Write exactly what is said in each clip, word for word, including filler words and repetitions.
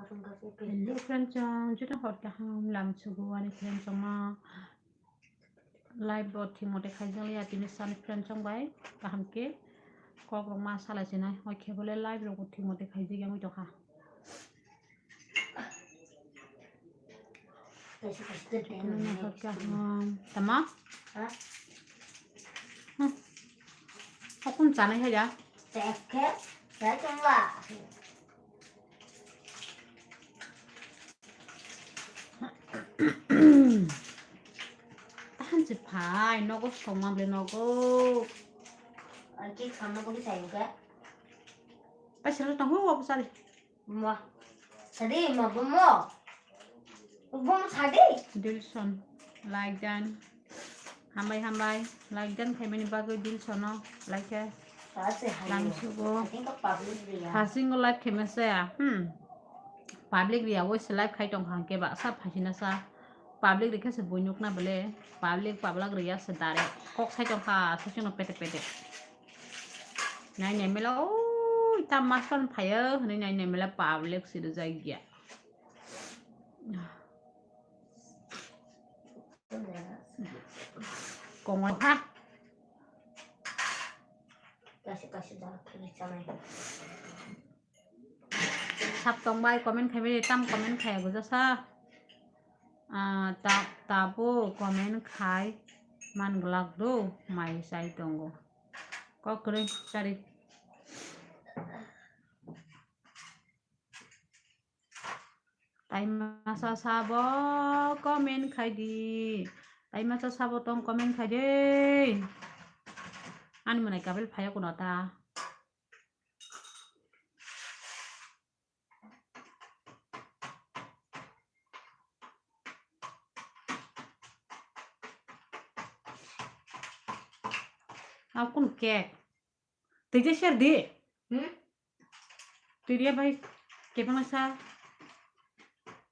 Hello friend chong, joto hor kaham lam sugo ani friend chong no. Live bo thik mote khaijak liya tini sani friend chong bai kaham ke kok rok ma salai sinai hoi khe bole live rok bo thik mote khaijak yang tokha. Joto no hor kaham tama. Hakun chanai hai ya. Tahan se phai nogo songma ble nogo. Paisa tongo obo sari. Ma. Sadi ma bomo. Bomo sadi. Dilson like dan. Hambai hambai like dan khaimani bagwi Dilson no like khe. Lamsugo. Hasingo like khaima saya. Hmm. Public riya woi se live khai tong kha hwnkhe baksa phaisina sa. Public rikhe se bui nukna bole. Public pablak riya se dare. Kok sai tong kha sasino pete pete. Nai nai mela oi tam master phayo hwnwi nai nai mela public se rijak ya. Kongol ha. Sap tong bai comment khai bai tam comment khai ago jasa. Ah, ta-, tabo comment khai man glak do mai sai tongo. Kok kwrwi chari. Tai masa sabo comment khai di. Tai masa sabo tong comment khai di. Ani mwnai kabil phaya kuno ta. Akun cake. Twi je share di. Hmm? Twi dia bai kebengma sa.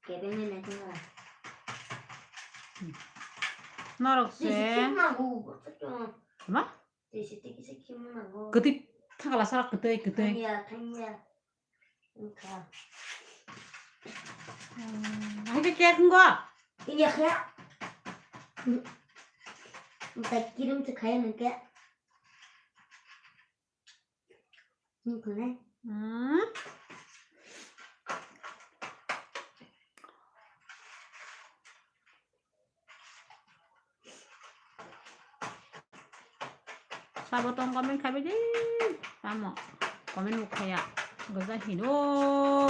Kebengma na tong. Norok se. Twi se kebengma go. Ma? Twi se twi se kebengma go. Kwtwi thangla sa kwtwi kwtwi. Thangya, thangya. Wngkha. Hmm, hai khe cake wngkha? Iya khe. Tei kirim se khaya nang khe. Wngkha le. Hmm. Sabo tong comment khai bai di. Tamo comment bo khaya. Goja hino.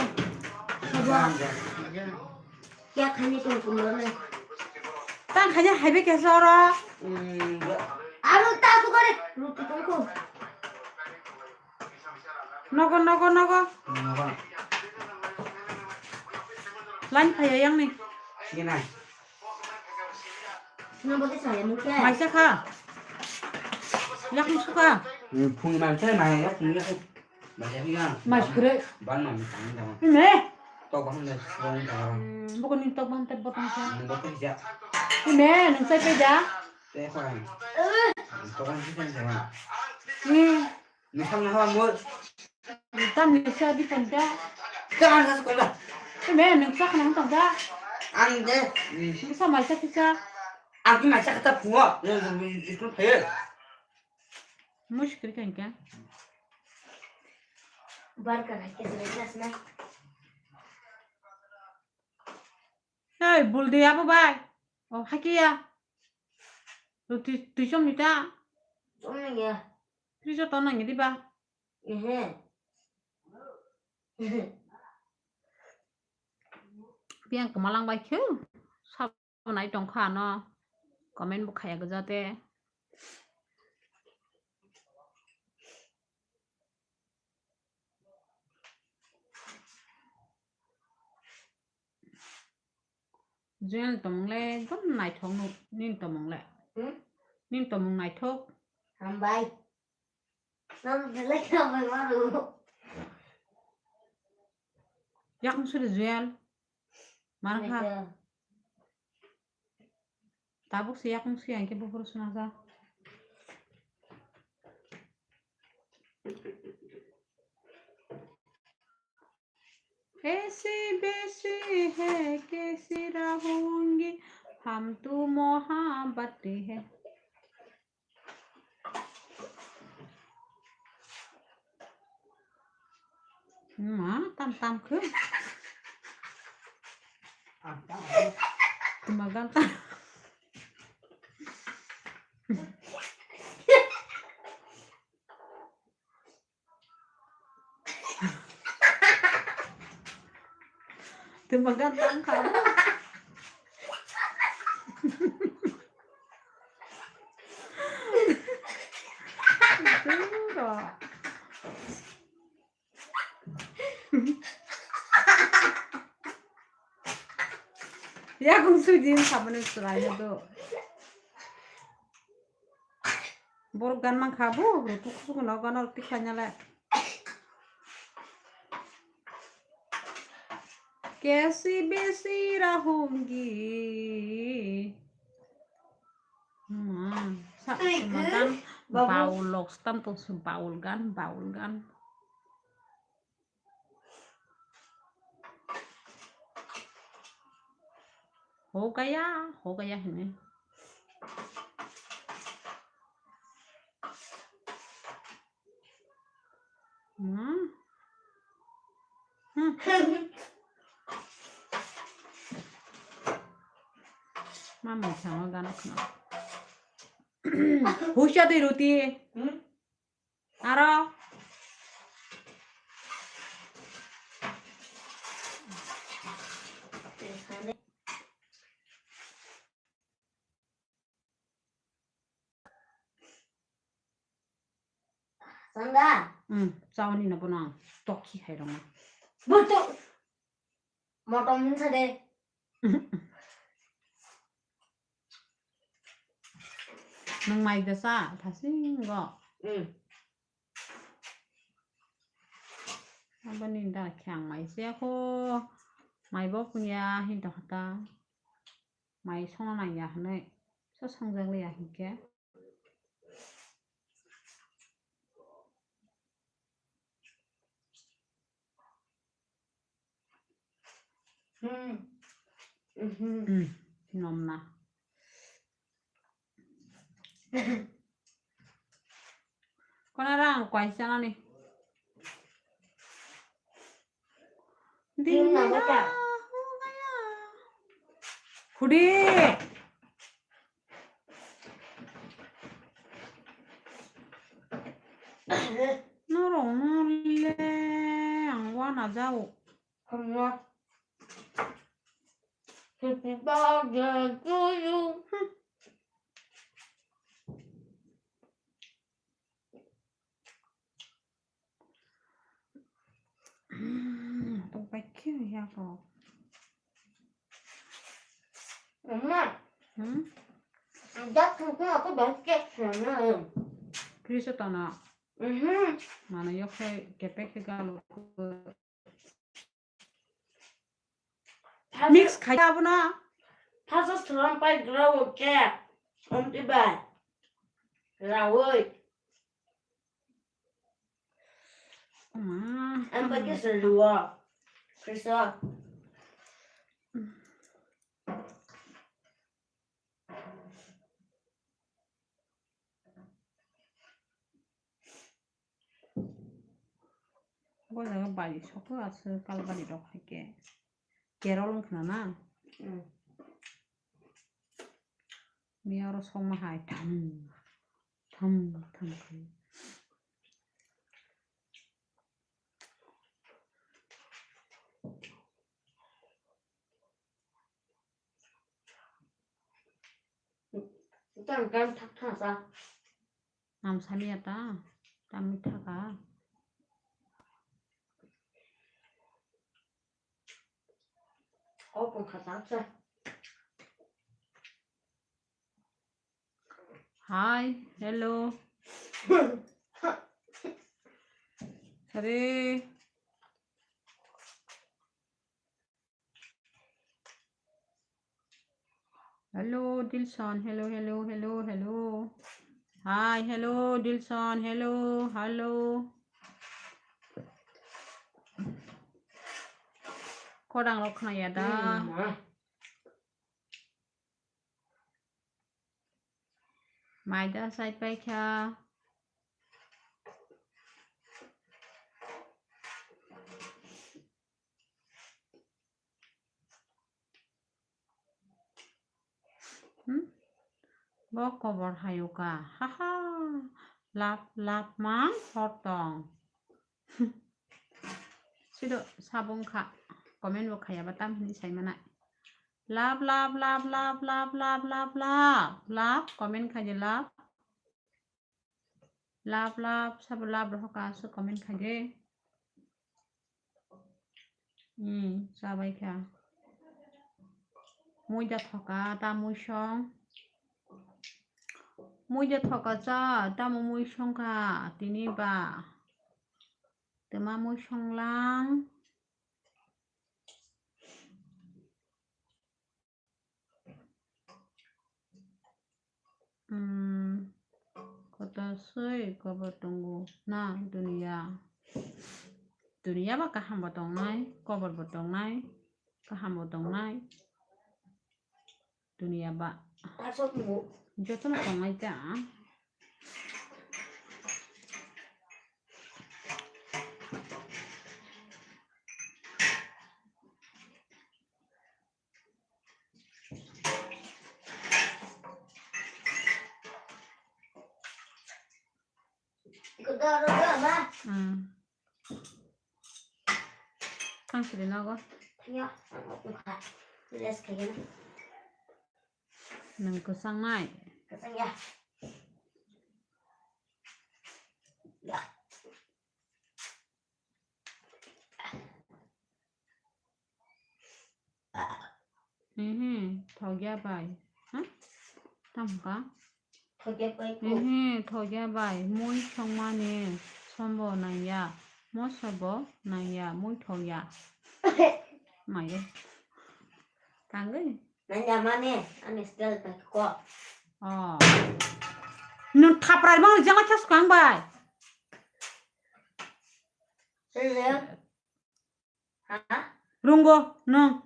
Kya khani tum tum lo na. Tang khanya hai be kesa oro. Aro ta su kare. Ruti tong ko. Nogo, nogo, nogo. Nogo. Line phaiya yang ni. Sini nai. Maisa kha. Yakni suka. Hmm, phung man sai mai, ya phung ya. Mai sai ya. Mai sukre. Ban man tang tang. Me. Tok ban da, ban da. Hmm, bukan ni tok ban te botong sa. Hmm, botong ja. Me, nang sai pe ja. Te kho. Tok ban sai ja. Hmm. Nwng samna haba mui. Tam ni sa di pon da. Karan sa koi ba. Te me nwng sa khna tong da. Ang de. Nwng sa mai sa kisa. Ang ki mai sa kata phuo. Nwng school phaye. Mushkil kan ka. Bar ka hai ke se na. Hey, bul de abo bai. Oh, hakiya. Twi, twi chom ni ta. Chom ni ya. Frijo to nang di ba? Ehe. Piang kemalang bai khe. Sabo nai tong kha no. Comment bo khaya gajate. Joel tomong le ekdom naithok nuk, nini tomong le. Hmm? Nini tomong naithok. Hambai. Nam belai hambai mano. Yakung suri Joel. Mana kha? Naithok. Tabuk se yakung sui ang khe buphuru suna kha. ऐसी बेसी है कैसी रहूंगी, हम तो मोहब्बत है। Ma tam tam khe. Tuma gan tam. Tuma gan tam kha. Duro. Yakung sui din sabani chwrai do. Borok gan mankha bo, rutuk sukno gano rwtwi khlainale. Kaisi besi rahungi. Hmm, sa, Ai, sama gan babu. Baul lok stam tong si baul gan, baul gan. Ho gaya, ho gaya hini. Hmm. Hmm. Mama sama gana khna. Huisya de roti. Hmm? Aro. Sangga. Hmm, chawani na bono ang tokhi hai rong. Boto. Motom sa de. Nung mai da sa, thasingo. Hmm. Aboni da khyang mai se ko. Mai bo kunya hin to hata. Mai songna nang ya hinwi. So songjak liya hinkhe. Hmm. Mhm. Hmm, nomna. Kona rang kwai chanani. Din na mata. Hudi. Norok no le ang wana jao. Happy birthday to you. Tong pai khe ya ko. Mama. Hmm? Dak thang thang aku dong cake sana. Kriso tana. Mhm. Mana yok hai kepek ke galo. Mix khai abono. Phasa slam pai grawo ke. Omti bai. Rawoi. Ma. Am pai ke seluwa. Kriso. Bo jaga bari sokho aswk kalbari rok hai khe. Kerol wng khna na? Hmm. Miya oro sokma hai tham, tham, tham khe. Tang kan thak thak sa. Nam sani ata, tami thaka. Open khatak sa. Hi, hello. Sorry. Hello, Dilson. Hello, hello, hello, hello. Hi, hello, Dilson. Hello, hello. Khorang rok khna ya da. Maida sai pai kha. Hmm? Bo kobor hayuka. Haha. Lap lap mang hor tong. Sido sabung kha. Comment bo khaya ba tam hini sai mana. Lap lap lap lap lap lap lap lap lap. Comment khaidi lap. Lap lap sabo lap rohok aswk comment khaidi. Hmm, chabai kha. Muida thoka ta muisong. Muida thoka cha tamo muisong kha tini ba. Tama muisong lang. Hmm, kotor soi kobor tongo na duniya. Duniya ba kaham bo tongnai, kobor bo tongnai, kaham bo tongnai. Duniya ba. Jotono tongnai ta. Hmm. Tang sidi nogo. Rest khaigeno. Nwng kwchang nai. Kwchang ya. Ya. Ehe, thokya bai. Ha? Tamo ka? Thokya bai ko. Ehe, thokya bai. Mui songmani sombo nangya. Mosobo nangya. Mui thokya. Mayo. Tangwi? Nangya mani, ani style bai ko. Oh. Nwng thaprai bang jama khas kang bai. Sile. Ha? Runggo, nwng.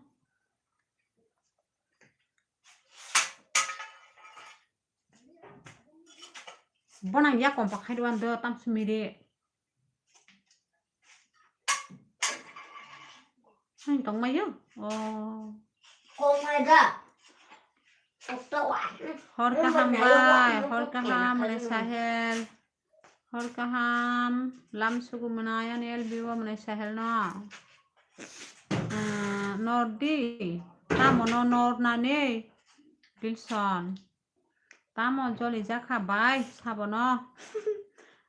Bonang ya kompak hai duan do, tam sumiri. Hai tong mai yo. Oh. Kong mai da. Okto wa. Hor kaham bai, hor kaham, mane Sahel. Hor kaham, lam sugu mwnai ani L B O mwnai Sahel no. Ah, nor di, tamo no nor nani, Dilson. Tamo joli jakha bai, sabono.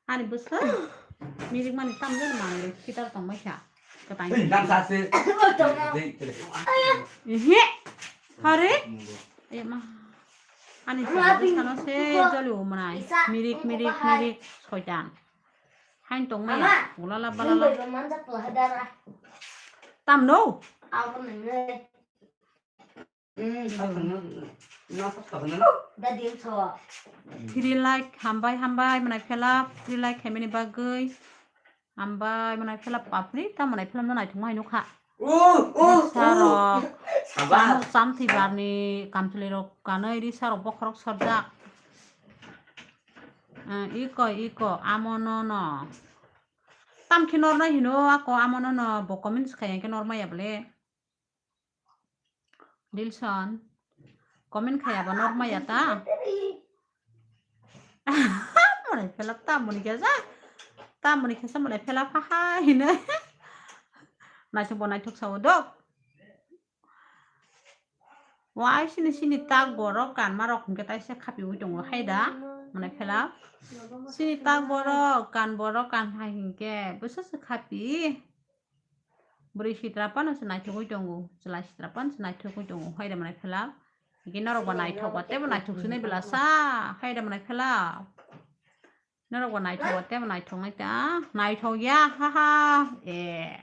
Ani bwsa, mirik mani tam jani manwi kitar tong mai kha. Kwtai. Ei, lam sa se. Ehe. Hore? Ei ma. Ani sano se joli umnai. Mirik, mirik, mirik, soitan. Hain tong maya. Ulala balala. Tam no? Three like, hambai, hambai, mwnai phela, three like khaimani bagwi. Hambai mwnai phela papri, ta mwnai phela no naithok mai nukha. Risa rok, samuk samthwi barni kamchwlwi rok kanwi risa rok bokhorok sorjak. Ah, iko, iko, amo no no. Tamkhe nornai hino ako amo no no bo comments khai hwnkhe normaya bole. Dilson, comment khaya ba normaya ta? Mwnai phela ta mwnai khe sa? Ta mwnai khe sa mwnai phela pha hai hinwi. Naisuk bo naithok sao dok. Wai sini sini tak borok kanma rok hwnkhe taisa khapiwi tongo hai da? Mwnai phela. Sini tak borok kan borok kan hai hwnkhe bwswk se khapi. Bwrwi sitra phano se naithogwi tongo, chwla sitra phano se naithogwi tongo, haida mwnai phela. Hwnkhe norok ba naithok ba teibo naithok sinai bwla sa, haida mwnai phela. Norok ba naithok ba teibo naithok nai ta, naithok ya, ha ha, eh.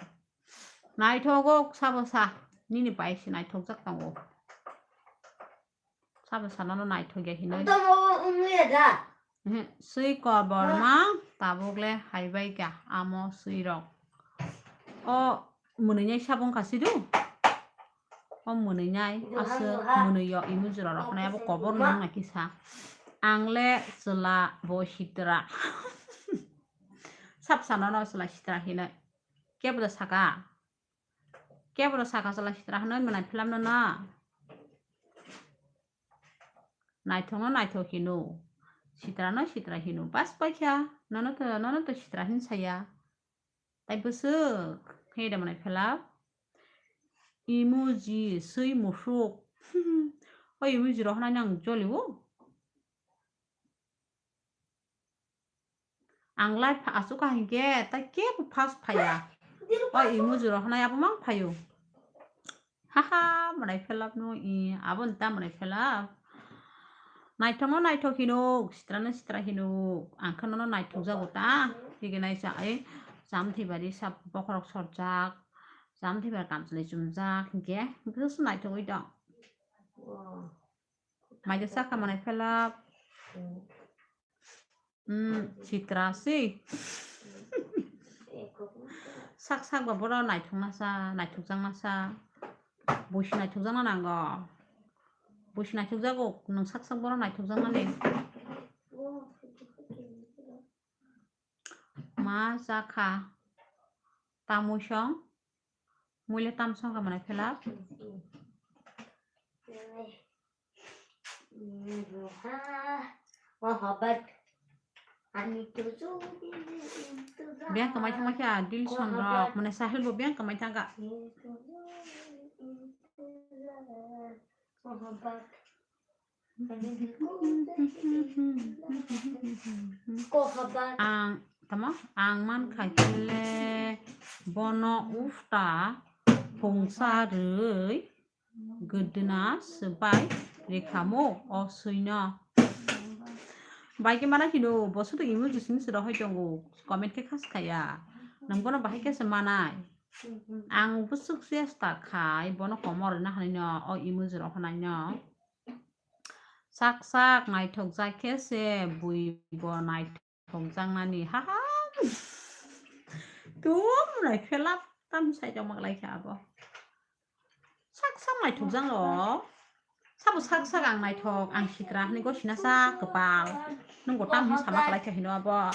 Naithogo sabo sa, nini bai se naithokjak tongo. Sabo sanano naithok ya hinwi. Tamo wngya da? Ehe, swi kobor ma tabuk le hai bai kha amo swi rok. O mwnwi nai sabo wngkha sidu. O mwnwi nai, aswk mwnwi yo, imo jora rok nai abo kobor nang na kisa. Ang le chwla bo sitra. Sap sana no chwla sitra hinwi. Kebo da saka? Kebo da saka chwla sitra hinwi mwnai philam no na? Naithok no naithok hino. Sitra no sitra hino. Bas paikha. Nono to, nono to sitra hin saya. Tai bwswk, he da mwnai phela. Emoji, swi musuk. O emoji rok hwnai nang jolio. Ang live pha aswk kha hinkhe, tai kebo first phaiya. O emoji rok hwnai abo mang phaio. Haha, mwnai phelap no i, abo nta mwnai phelap. Naithok no naithok hinuk, sitra no sitra hinuk. Ang khe nono naithok jago ta. Tigi naisa ai, cham thwibari sap bokhorok sorjak. Cham thwibar kamchwlwi chumjak hinkhe, bwswk naithogwi dong. Maida sakha mwnai phelap. Hmm, sitra si. Sak sak ba boro naithok nasa, naithok jak nasa. Buisi naithok jak na nango. Buisi naithok jago, nwng sak sak boro naithok jak nani. Ma sakha. Tamui song. Muile tam song ka mwnai phelap. Biyang kamai thangma khe a Dilson rok, mane Sahil bo biyang kamai thangka. Ang, tamo? Ang mankha khe le bono ufta phungsa rwi. Gwdwna swbai rikhamu o swino. Bai khe mana hino, bo sudu emoji simi siro hoi tongo, comment khe khas khaya. Nwng bono bahai khe se manai. Ang bwswk chesta khai, bono komor rwna hwnwi no, o emoji rok hwnwi no. Sak sak naithok jak khe se bui bo naithok. Thongjaknani, haha. Tum, lai phelap, tam sai tongma lai kha abo. Sak sak naithok jang lo. Sabo sak sak ang naithok, ang sitra hinwi gosina sa kwpal. Nungbo tam hinwi sama kwlai kha hino abo.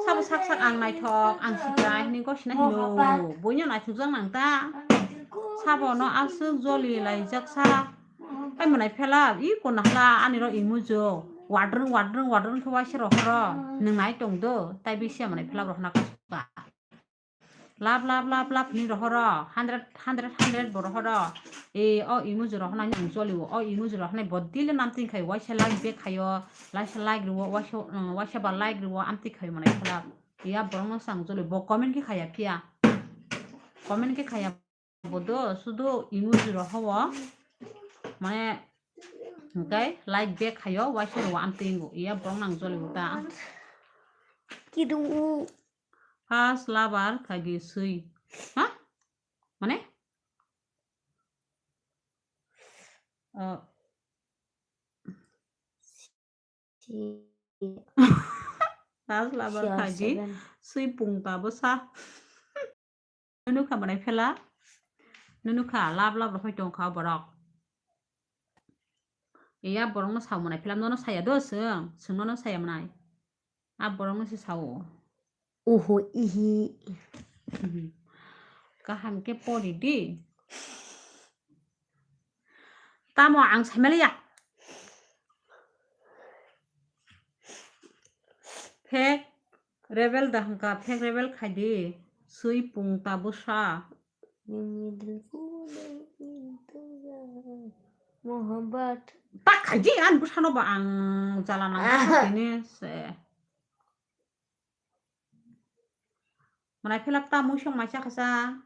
Sabo sak sak ang naithok, ang sitra hinwi gosina hino. Buino naithok jang nang ta. Sabo no aswk joli lai jak sa. Ai mwnai phela, i kona hla ani ro imujo. Wadrwng, wadrwng, wadrwng khe waisa rohoro. Nwng nai tong do, tai bisi mwnai phela rohna kha. Lap, lap, lap, lap ni rohoro. Hundred, hundred, hundred bo rohoro. E, o imujo rohna nwng jolio. O imujo rohna bodile namtwi khai waisa like back khayo. Laisa like rwo, waisa, um, waisa ba like rwo, amtwi khai mwnai phela. Ya borok no sang jolio. Bo comment khe khaya phiya. Comment khe khaya. Bodo sudu emoji rohowo, mane, hwnkhe like back khayo, waisa rogo amtwi wngo, iya borok nang jolibo ta. Kidung u. First lover khagi swi. Ha? Mane? Oh. Last lover khagi swi pungta bwsa. Nunu kha mwnai phela. Nunu kha lab lab rok hoi tong kha borok. Iya borok no sa mwnai phela, nono saya do swng, swng nono saya mwnai. A borok no se sao. Uhu, ihi. Kaham khe pori di. Tamo ang saimaliya. Fake rebel da hwnkha, fake rebel khaidi. Swi pungta bwsa. Mohammed. Tak khaidi, ang bwsano ba ang jala nang tini se. Mwnai philap ta muisong maisa khasa.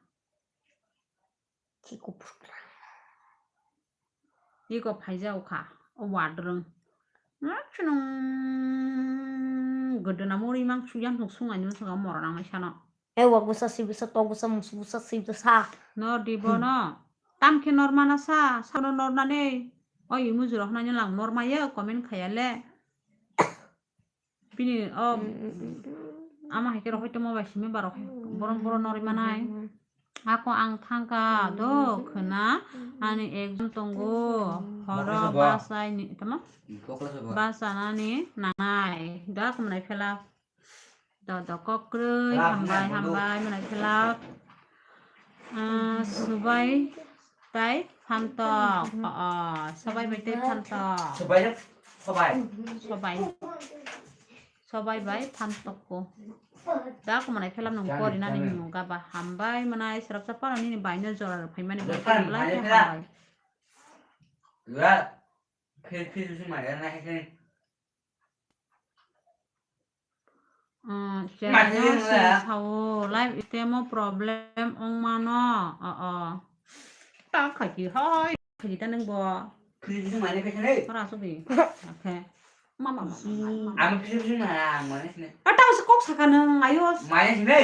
Ki kupur kra. Iko phaijao kha, o wadrwng. Chwnong gwdwna muri mang suyam sung sung ani saka mora nang sano. E wak bwsa si bwsa tok bwsa musu bwsa si bwsa. Nor di bono. Tam khe nor mana sa, sano nor nani. O imuju rok nani lang nor maya comment khaya le. Bini o ama hai khe rok hoito mobile simi ba rok borom borom norwi manai. Ako ang thangka do khwna ani exam tongo horo bachai ni tamo bachanani nanai da khumnai phela do do kokrwi hambai hambai manai phela. Ah, subai tai phantok. Ah, subai bai tai phantok. Subai, subai. Subai. Sobai bai phan tokko. Da ko manai phelam nung pori nani hinung gaba hambai manai srapsa pano nini bai no jora rok phaimani bai phan phan lai khe phela. Hambai. Lura. Phil phil si mai na hai khe. Ah, channel sing sao live itemo problem ong mano. Oh, oh. Ta khaji hoi. Khaji ta nung bo. Phil phil si mai na khe ne. Ora subi. Okay. Mama, mama, mama. Ang phil phil si mai ang mai ne. Ata usa kok saka nung ayo. Mai ne.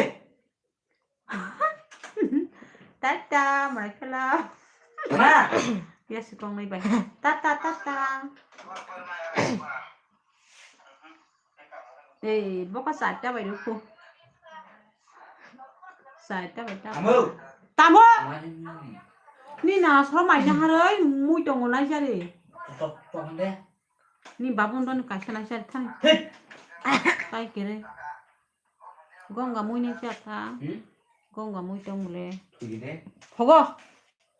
Tata, mai phela. Ma. Ya si kong nai bai. Tata, tata. Ei, boka saita bai rukhu. Saita bai ta. Tamo. Tamo. Ni na so mai na haroi mui tongo nai sari. Tok tok de. Ni babun don kaisa nai sari thani. Hei. Tai kere. Gonga mui nai cha tha. Hmm? Gonga mui tong le. Thigi de. Thogo.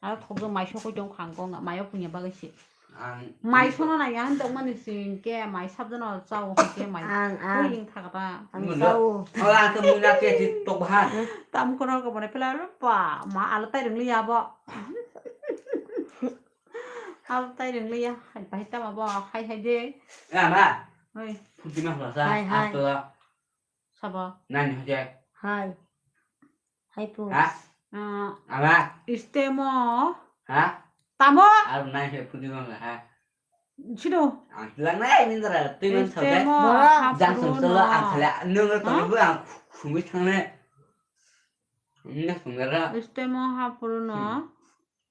Aro thokjak mai sokoi tong khang gonga mai o punya bagwi se. Ang mai sono na yang tong mani sing ke mai sabjano chao ke mai. Ang, ang. Ring thakata. Ang chao. Ola ang mui na ke ti tok bahan. Tam kono ko bone pela pa ma ala tai ring liya bo. Ala tai ring liya. Hai pai tama bo hai hai de. Ya ma. Oi. Phuti ma hla sa. Hai, hai. Ato. Sabo. Nani hoje? Hai. Hai pu. Ha? Ah, ama. Istemo. Ha? Tamo. Aru nai he pudi ma ha. Sido. Ang lang nai min dara tui man sa de. Istemo. Bora. Jang sum solo ang khala nung tong bu ang khumui thang ne. Nung sum gara. Istemo ha puru no. Hmm.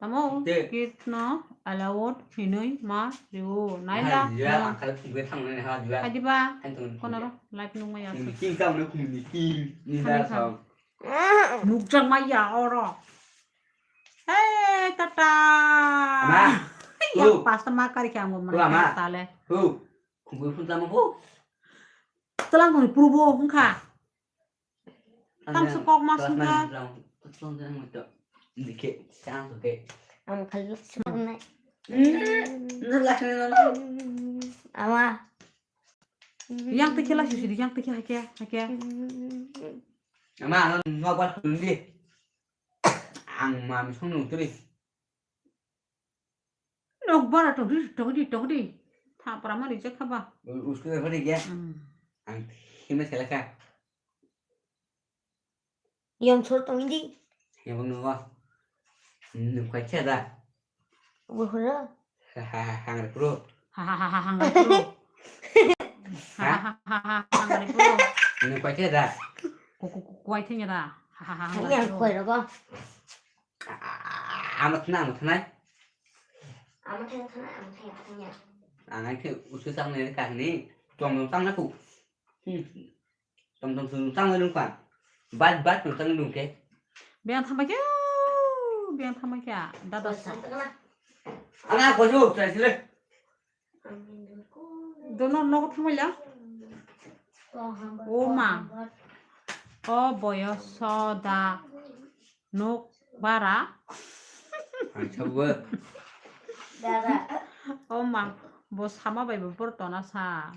Tamo, de. Kitno allowed hinui ma rio. Naila. Ha, ya, no. Ang khala khumui thang nai ha, ya. Kadiba? Ang tong. Kono ro, live nung maya. Ni king ka ne khumui ni king. Ni da sa. Nukjak maya oro. Hey, tata. Ama. Ya, oh. Pasta ma kari kya mo. Hu, ama. Tale. Hu. Khumui phun tamo hu. Telang khumui prubo hungkha. Tamsa kok ma sungkha. Dikhe, chang suke. Ang khaluk suknai. Hmm. Ama. Yang tikhe la sisi, yang tikhe hake, hake. Ama, ano no bar kundi. Ang ma mi song nung turi. Nok bara tokdi, tokdi, tokdi. Thapra mani je khaba. Uskhe khadi gya. Hmm. Ang hime selaka. Yang chol tong di. Yang bang nungwa. Nung kai che da. Bo hora. Ha, ha, ha, hang re pro. Ha, ha, ha, ha, hang re pro. Ha? Ha, ha, ha, ha, ha, hang re pro. Nung kai che da. Ku, ku, ku, kuai thenya da. Ha, ha, ha, hang re pro. Yang kuai ro ko. Ama thana, ama thanai. Ama thana, thana, ama thana, thana. Ang ai khe usu chang nai kahini. Tong tong tang na ku. Hmm. Tong tong tong tang na lung kan. Bat bat tong tang lung ke. Biang thama kya, biang thama kya. Dada sa. Ana ko ju trai sile. Dono nogo thangbaila. O ma. O boyoso da nuk bara. Ang sabo. Dada. O ma, bo sama bai bo por tona sa.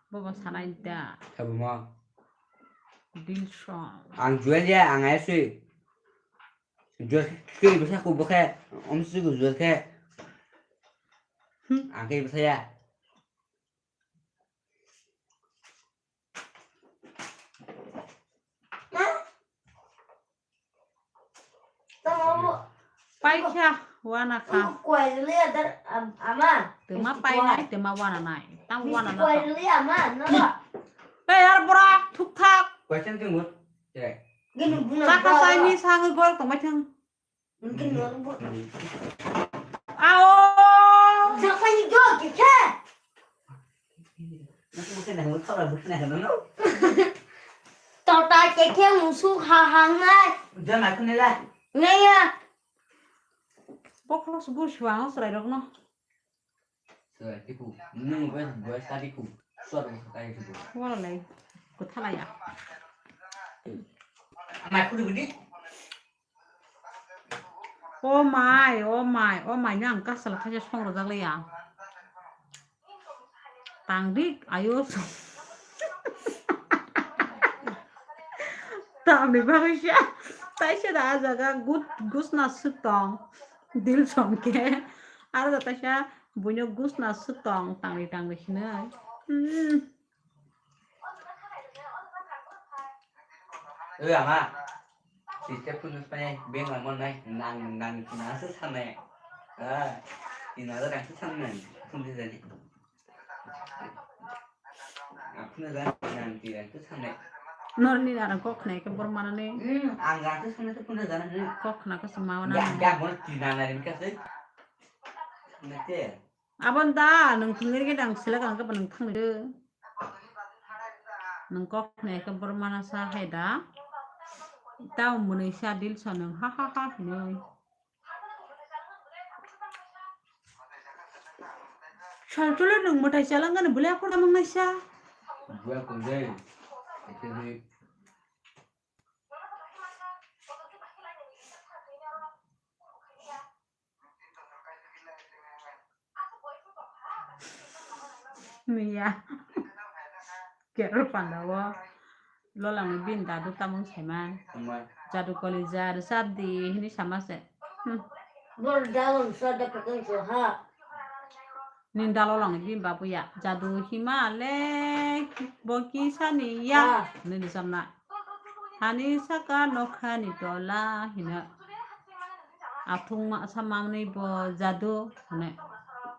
Bo bo sanai da. Sabo ma. Dilsong. Ang jual ya, ang ayo sui. Jual kiri basa ku bokhe, om si ku jual khe. Hmm. Ang kiri basa ya. Paikha, wana kha. Tuma painai, tuma wana nai. Tang wana nai. Ei, ar bora, thuk thak. Question thung bud. Chakha saini sangi gol tongbai thang. Ao. Tota kekhe musuk ha hangnai. Jana khunela. Naya. Bokhorok se gursuang o chwrairokno. Chwrai tiku. Nwng bai bai sa tiku. Sor bai sa tiku. Wala lai. Kothalaya. Amai khudi khudi. O mai, o mai, o mai, nang kasala thaisa song rwjak liya. Tangdi, ayo. Tamni bagwi se, taisa da a jaga gut, gusna suk tong. Dil song khe. Aro da taisa buino gusna suk tong, tangdi, tangdi hinwi. Hmm. Oi, ama. Siste phunus pai beng lang mon nai. Nang, nang, nang se sanai. Ah, ina da nang se sanai. Phun se jadi. Aku na dan, dan tidak itu sampai. Nor ni narang kok naik ke bermana nih? Hmm, angga itu sampai itu pun dan. Kok nak ke semawan. Ya, ya, mau di mana ini kasih? Nanti. Abon da, nang tinggal ke dang sila kang ke penang tang de. Nang kok naik ke bermana sahai da. Tahu menisa dil sanang, ha ha ha, ini. Salcholo nwng mwtai chalangani bwlai aphuru tamung naisa. Buya kunjai. Ete ni. Miya. Kerol panda o. Lolang ni bin dadu tamung saiman. Tama. Jadu koli jar sabdi hini sama se. Hmm. Bor dalon sa da pekan so ha. Nin dalo lang ni bin babu ya. Jadu hima le bo ki sani ya. Ah. Nini samna. Hani saka nokha ni tola hina. Athung ma samani bo jadu hine.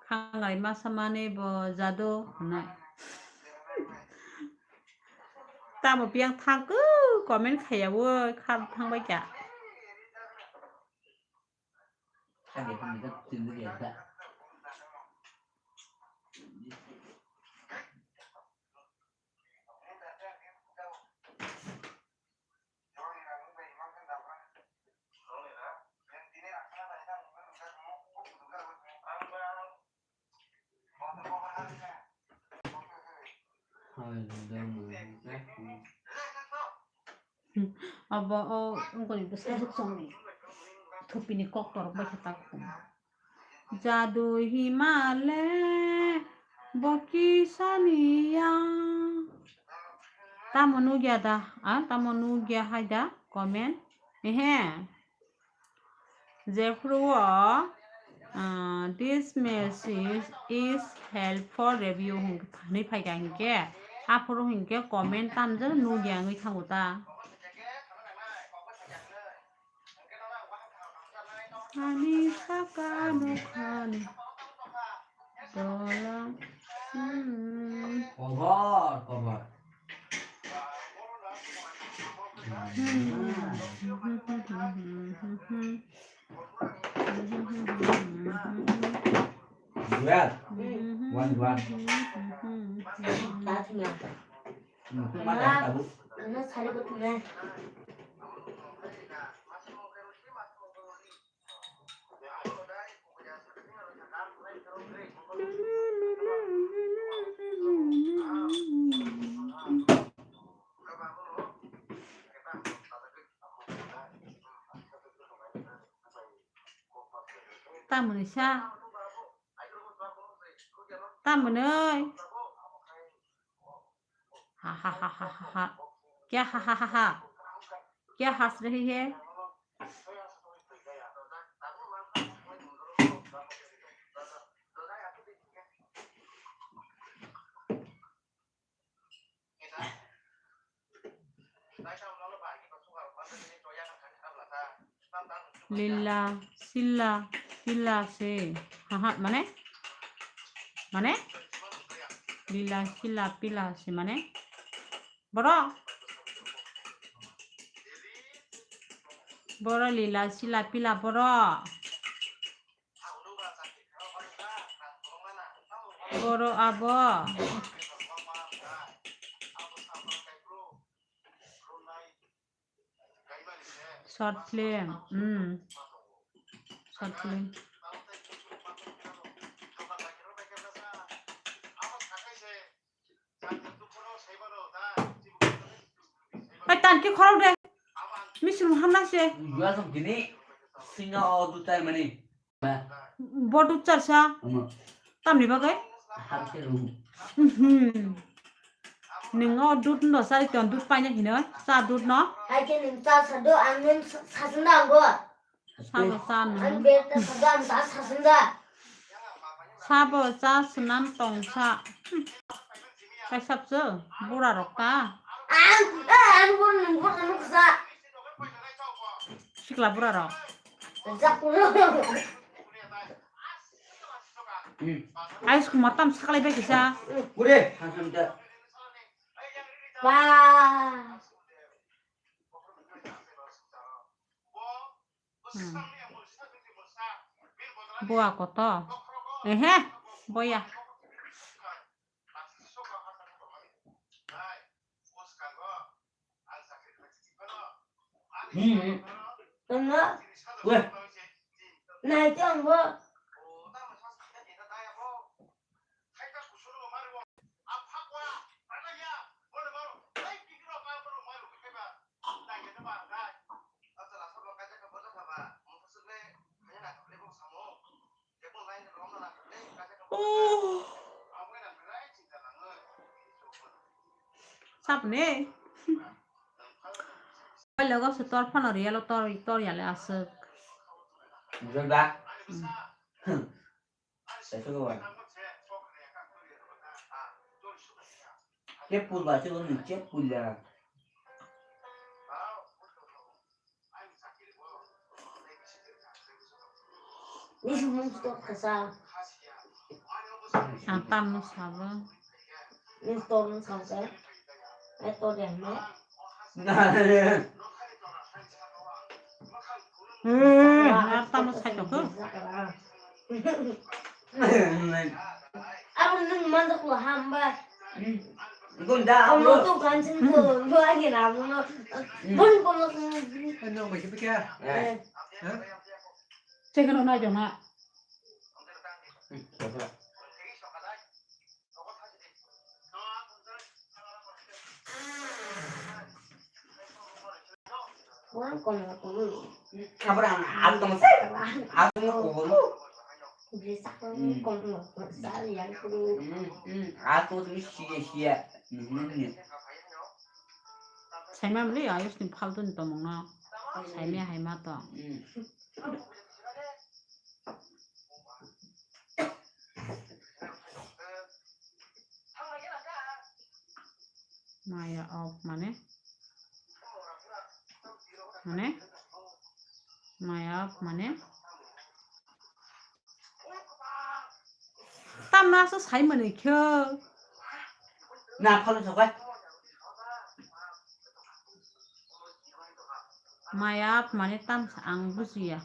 Khangai ma samani bo jadu hine. Tamo piyang thangkhe comment khaiyaui kha thangbai kha. Abo o wngkoni bwsai bwsongni thupini kok torok bai khe ta khum. Jadu himale bo kisani ya. Tamo nugya da? Ah, tamo nugya hai da? Comment. Ehe. Jephuru o, ah, "This message is help for review" hwn-, hwnwi phaikha hinkhe, aphuru hinkhe comment tamjak nugya wngwi thango ta. Ani saka nokhani tola, hmm. Cover, cover. Duel. One, one. Tamoni sa. Tamoni. Ha ha ha ha ha ha. Kya ha ha ha ha? Kya has rahi hai? Lila, sila, pila se. Haha, mane? Mane? Lila, sila, pila se, mane? Boro? Boro lila, sila, pila, boro. Boro abo. Short film. Hmm. Short film. Ai, tan ki khorok de. Misil hamna se. Yuasong kini singa o dutai mani. Bo dud char sa? Omo. Tamni bagwi? Hapse rung. Mhm. Nwng o dud no chari ton, dud paina hino, cha dud no? Hai khe nwng cha sado, ang nwng sa-, sasunda ang bo. Sabo cha nwng. Ang bek ta sado, ang cha sasunda. Sabo cha swnam tong sa. Hmm. Kaisa bwswk, bura rok ta. Ang, eh, ang bor nwng bor nwng sa. Sikla bura rok. Jak. Hmm. Ais kuma tam saklai bai kisa. Kure, hansam ta. Ba. Hmm. Boa koto. Ehe, boya. Hmm. Tengah. Weh. Naik tengah. Oh. Sapni. Logo se tor phano riyalo tor, tor yale aswk. Jolba. Hmm. Sesok wan. Cep pul ba, cep pul, cep pul ya. Ang tamno sabo. Hmm, ang tamno sai tongkho. Abo nwng manjaklo hamba. Gunda abo. Amo to kanching to, bo agi na amo no. Bon kono. Ano bai kipikya? Eh. Ha? Chekno nai jona. Abra ang tong se. Ang tong ko. Ang tong tu sia sia. Saima mli ayos ni phaltu ni tomong no. Saima hai ma to. Maya of mane? Mane? Maya of mane? Tamna so sai mani kho. Na phalo sokai. Maya mane tam ang bujiya.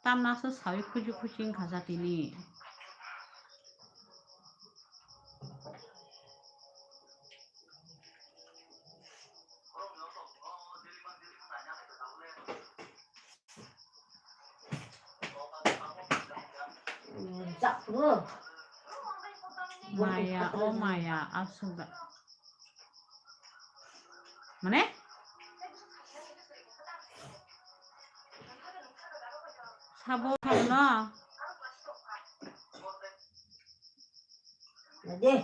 Tamna so sawi khuji khuji wngkha jatini. Maya, oh maya, aswk da. Mane? Sabo, sabo no. Ade.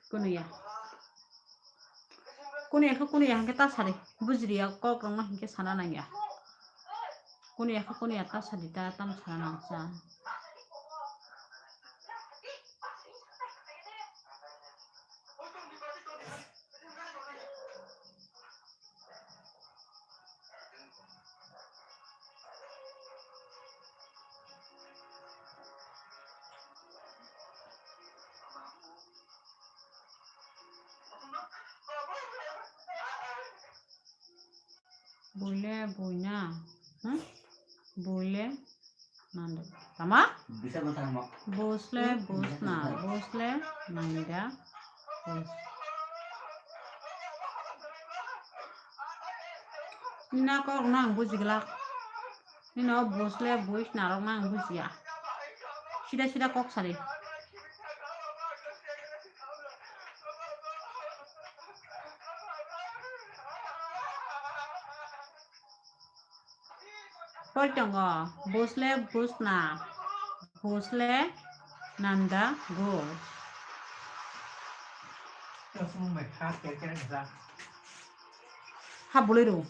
Kunuya. Kunuya khe kunuya hwnkhe ta sadi. Bujriya kok rokno hwnkhe sana nangya. Kunuya khe kunuya ta sadi ta tamo sana nangsa. Buile buina. Hmm? Buile nanda. Tama? Bisa bata mo. Busle busna. Busle nanda. Bus. Nina kok nang bujiglak. Nino busle buis narok nang bujiya. Sida sida kok sari. Poi tongo, busle busna, busle nanda bus. Ha bolero.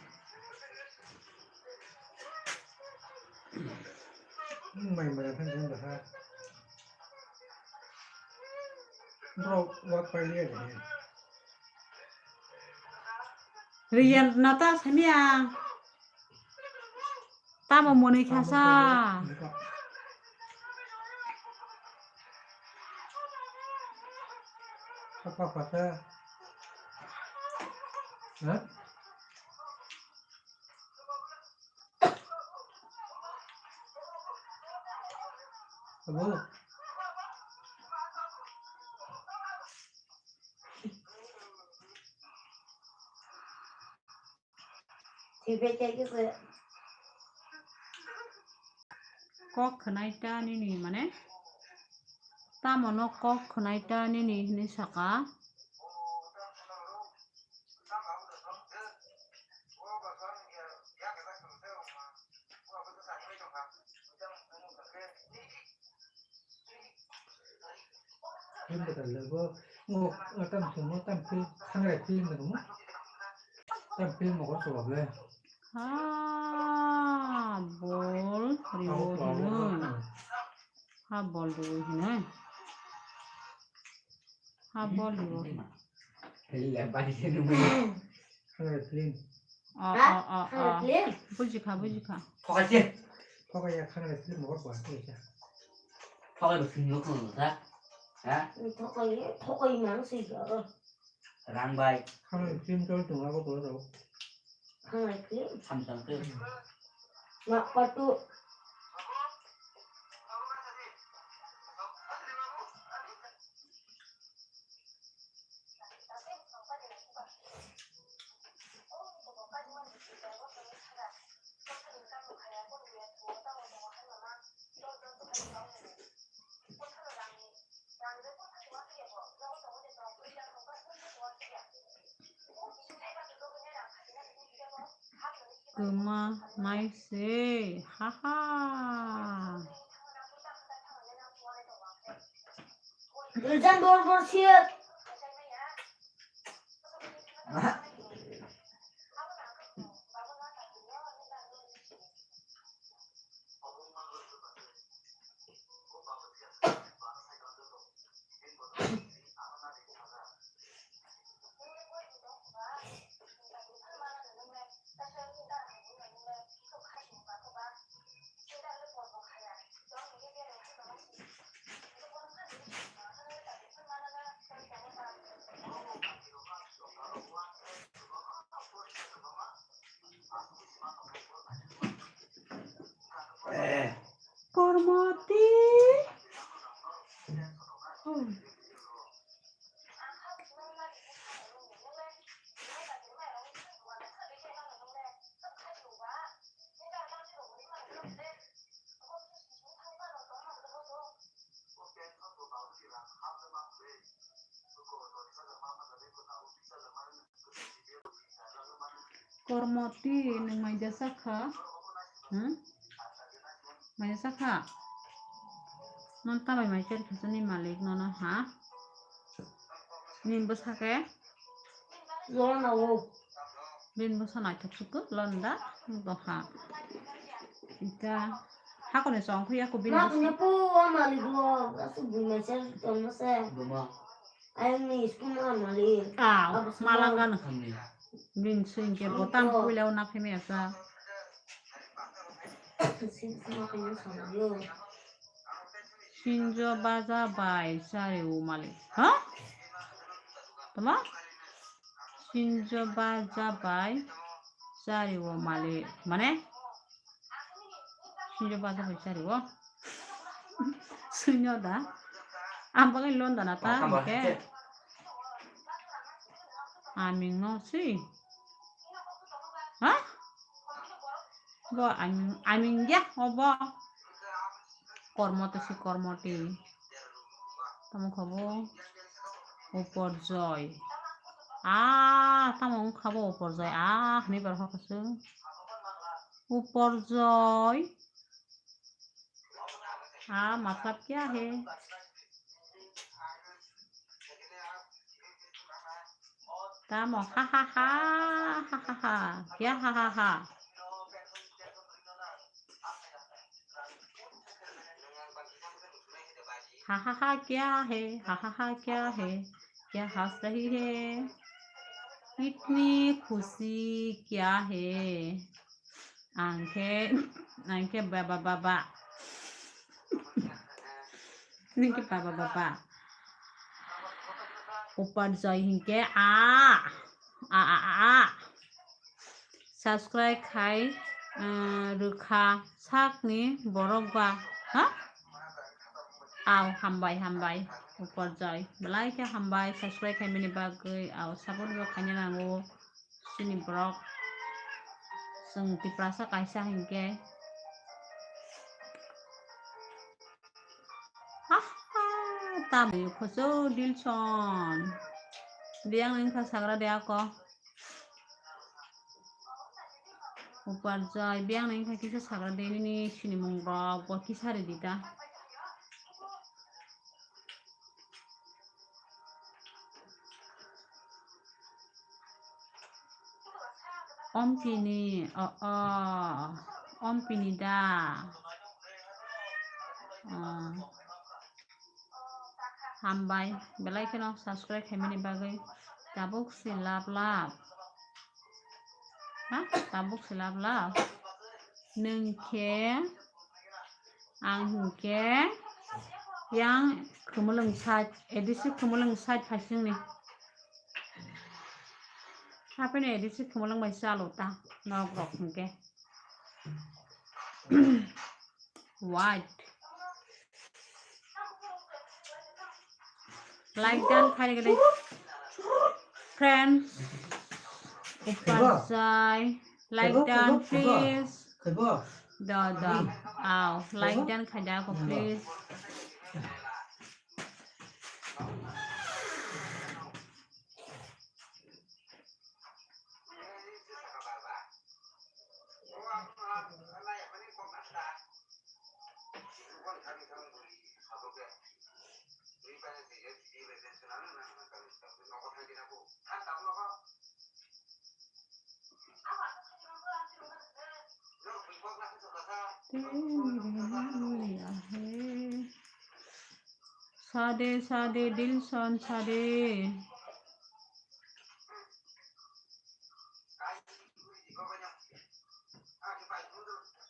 Mai mara khan jang da ha. Bro, wa pali ya. Riyan nata sania. Tamo moni khasa. Apa kata? Hah? Abo. Kok khwnai ta nini mane? Tamo no kok khwnai ta nini hinwi saka? Film kwtal le bo, ngo, tam film, tam film, khangrai film no mo. Tam film mo ko chwla le. Ha bol riwo hinoi. Ha bol riwo hinoi. Ha bol riwo. Khangrai film. O, o, o, o. Bujikha, bujikha. Thokai se. Thokai ya khangrai film mo ko chwla. Thokai bo film no ko ta. Ha? Thokai, thokai mang se ya. Rang bai. Khangrai film chol tung abo ko ro. Khangrai film. Samsung film. Mak patu. Kwma nai se, ha ha. Rizan bor bor siyat. Kormoti. Kormoti, nwng mai jasa kha? Hmm? Mai jasa kha? Nwng tamai mai cher khasani malik nono ha? Nwng bwsa khe? Lona o. Bini bwsa naithok sukho, lon da, doha. Ita, hakoni song khuya ko bini bwsa. Ma punya po, ama ligo, asu bui mai cher tongma se. Buma. Ayang ni school ma mali. Ah, malangan. Bin sing ke botam kuila una pheme asa. Sinjo baja bai sari umali. Ha? Tama? Sinjo baja bai. Chari o mali, mane? Sinjo baja bai chari o. Sinjo da. Ang bagwi lon da na ta, Oh, tamo hingke. Hingke. Aming no si. Ha? Bo aming, aming ya, obo. Kormo to si kormo ti. Tamo khabo Uporjoy. Ah, tamo wng khabo Uporjoy. Ah, hwnwi bar hokha se. Uporjoy. Ah, matlab kya hai? Tamo, ha, ha, ha, ha, ha, ha. Kya ha, ha, ha? Ha, ha, ha, kya hai? Ha, ha, ha, kya hai? Kya has rahi hai? Itni khushi kya hai? Angke, angke baba, baba. Ningke baba, baba. Uporjoy hingke a, a, a, a, a. Subscribe khai, eh, rwkha sakni borok ba, ha? Aw, hambai, hambai. Uporjoy. Belai khe hambai, subscribe khaimani bagwi. Aw, support bo khaina nango. Chini borok. Chwng Tiprasa kaisa hinkhe. Aha, tamni khoso Dilson. Biyang nang kha sagra de ako. Uporjoy, biyang nang kha kisa sagra de nini sinimung rok bo kisa ri dita. Ompini, o, o, Ompini da. O. Hambai, belai kheno subscribe khaimani bagwi. Tabuk si love love. Ha? Tabuk si love love. Nwng khe Ang hinkhe yang khumulwng side, A D C khumulwng side phaisingni. Hapheno A D C khumulwng bai chalo ta nok rok hinkhe. White. Like done khai rwgwdi. Friends, Uporjoy, like done, please. Do, do. Aw, like done khai da ako, please. Sade, sade, Dilson, sade.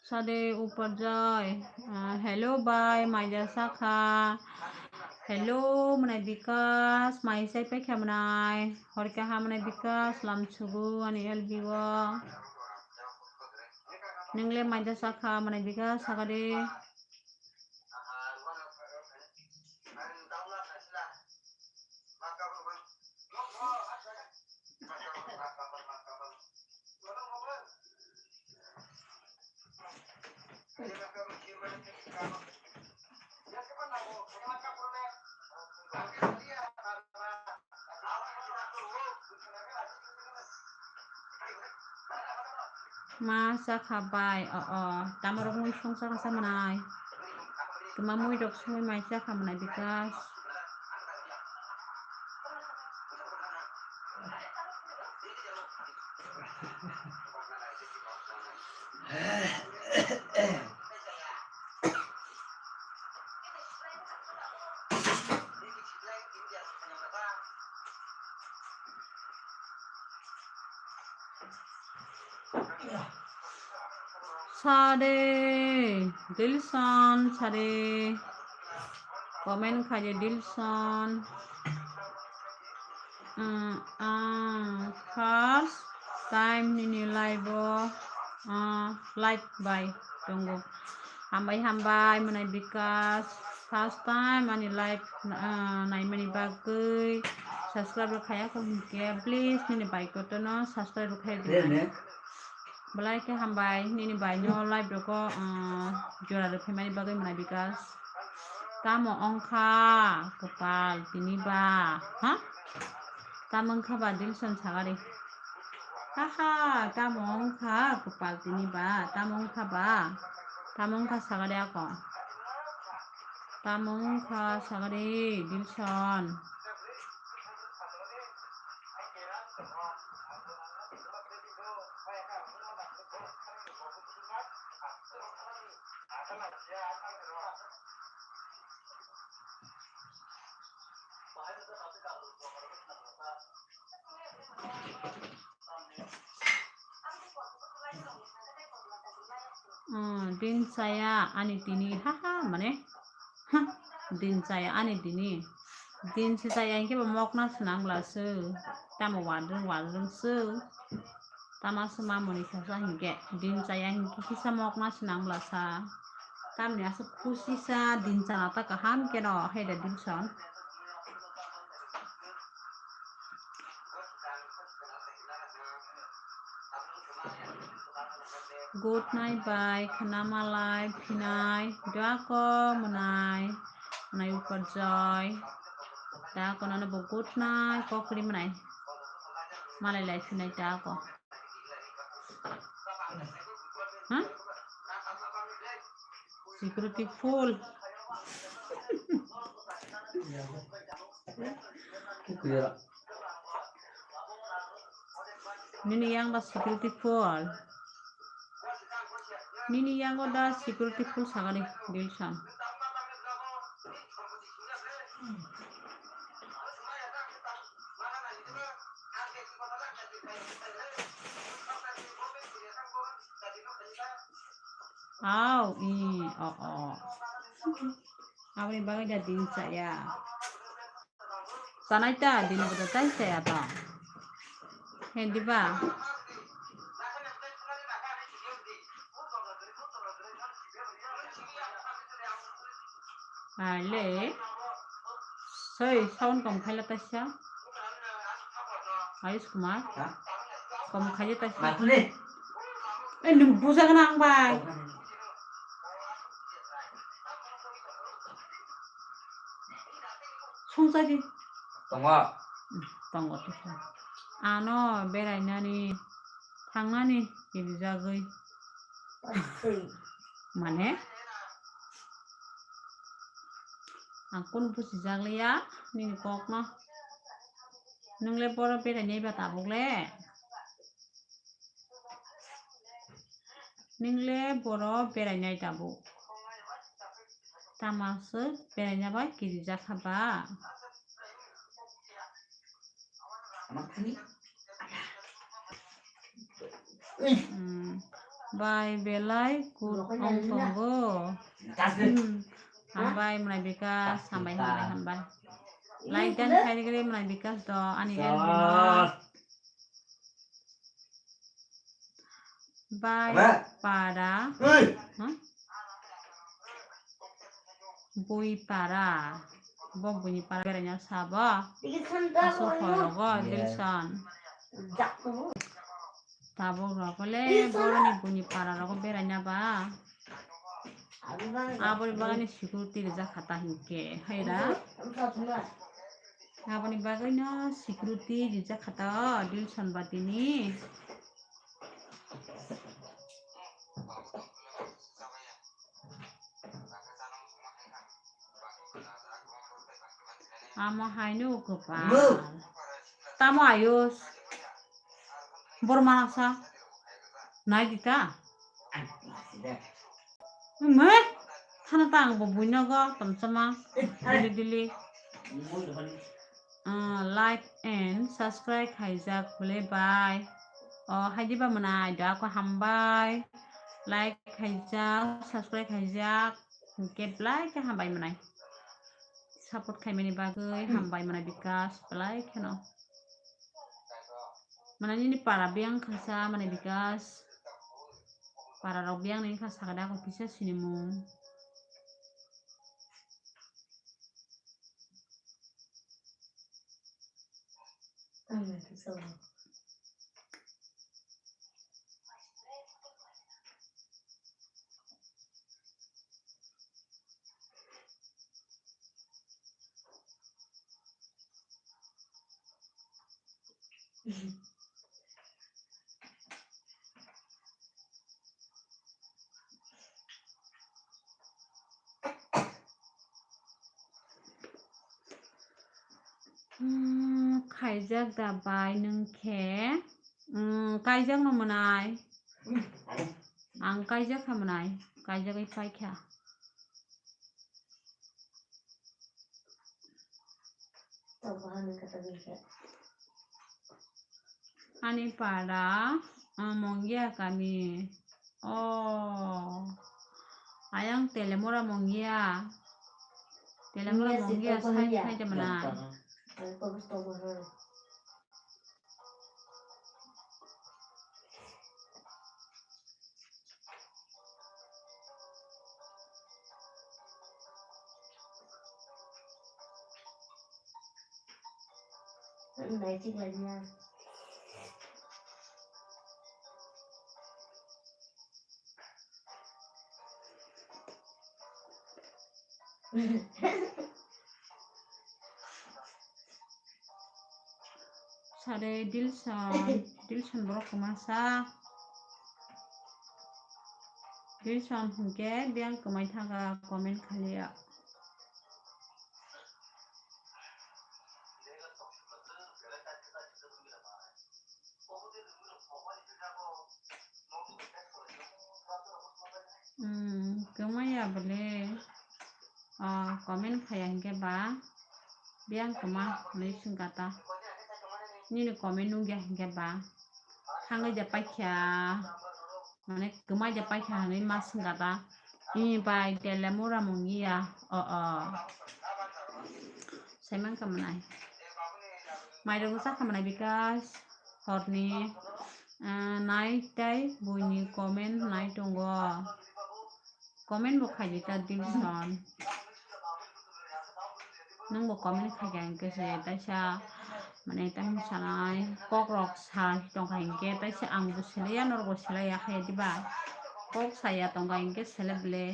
Sade Uporjoy. Ah, hello bai, maija sakha. Hello, mwnai Bikas, mai sai paikha mwnai. Horkha ha mwnai Bikas, lamsugu ani L B o. Nwngle maija sakha, mwnai Bikas, sakha de. Ma chakha bai, o, o, tamo rok mui song chakha sa mwnai. Tuma mui rok songwi mai chakha mwnai Bikas. Sade, Dilson, sade. Comment khaide Dilson. Mm, ang first time nini live o, ah, live bai tongo. Hambai, hambai, mwnai Bikas. First time ani live, ah, naimani bagwi subscribe rok khaya kho hinkhe, please nini bai kotorno subscribe rok khai di. Belai khe hambai, nini bai no live rogo, ah, jora rw phaimani bagwi mwnai Bikas. Tamo wngkha kwpal tini ba, ha? Tamo wngkha ba Dilson sagari? Haha, tamo wngkha kwpal tini ba, tamo wngkha ba, tamo wngkha sagari ako. Tamo wngkha sagari Dilson. Hmm, din chaya ani tini, haha, mane, ha, din chaya ani tini, din se chaya hinkhe bo mokna swnam bwla se, tamo wadrwng wadrwng se, tama se mamoni kisa hinkhe, din chaya hinkhe kisa mokna swnam bwla sa, tamni aswk khusi sa, din chana ta kaham keno, hai da Dilson. Good night bai khwnamalai phinai dako mwnai, mwnai Uparjoy. Dako nono bo good night kokri mwnai. Malai lai phinai dako. Ha? Security full. Nini yang ba security full. Nini yango da security full sagani Dilson. Au, i, o, o. Aboni bagwi da din chaya. Chanai ta, din bo da chai chaya to. He diba? Ale. Soi, sound kom khaila taisa. Ayush Kumar. Ha? Kom khaila taisa. Matuli. Eh, nung busa kana ang bai. Songsa di. Tongo. Tongo to. Ano berainani, thangnani, ini jagwi. Mane? Ang kun busi jagliya, nini kokno. Nungle boro berainai ba tabuk le. Nungle boro berainai tabuk. Tama se beraina bai kiri jakha ba. Hmm. Bai belai kut ong tongo. Hmm. Hambai mwnai Bikas, hambai, hambai, hambai. Like dan khai gre mwnai Bikas do ani L B no. Bai para. Huh? Bui para. Bo buini para beraina sabo. Aso horogo Dilson. Tabuk rok le boroni buini para rogo beraina ba. Aboni bagani security rijak kha ta hinkhe, haira. Aboni bagwino security rijak kha ta o Dilson batini. Amo haino kwpal. Tamo ayos. Borma nasa. Nai dita. Meh, thana ta ang bo buino go, tomchoma, dili dili. Ah, like and subscribe khaijak bole bai. O, haidi ba mwnai, da ko hambai. Like khaijak, subscribe khaijak. Hwnkhe belai khe hambai mwnai. Support khaimani bagwi hambai mwnai Bikas, belai kheno. Mane nini para biyang khaisa, mane Bikas. Para rok biyang ni kha sakha da, kisa sinimung. Hmm, khaijak da bai nwng khe? Hmm, kaijak no mwnai. Ang kaijak kha mwnai. Kaijagwi paikha. Ani para, ah, Mongia kami. Oh. Ayang Telemura Mongia. Telemura Mongia, sai, sai, mana. Sare Dilson, Dilson borok kwmasa. Dilson hinkhe biyang kwmai thaga comment khaliya. Hmm, kwmaya bole, ah, comment khaya hinkhe ba, biyang kwma hinwi swngkha ta. Nini comment nukya hinkhe ba, thangwi ja paikha, mane kwmai ja paikha hinwi ma swngkha ta. Nini bai Telemura Mongia, o, o. Saiman kha mwnai. Mairok cha kha mwnai Bikas horni, ah, nai tai buini comment nai tongo. Comment bo khaidi ta Dilson. Nwng bo comment khaikha hinkhe se taisa mane tamo sanai kok rok sa tongkha hinkhe taisa ang bo selaiya norok bo selaiya khaiya diba. Kok saya tongkha hinkhe sele bele.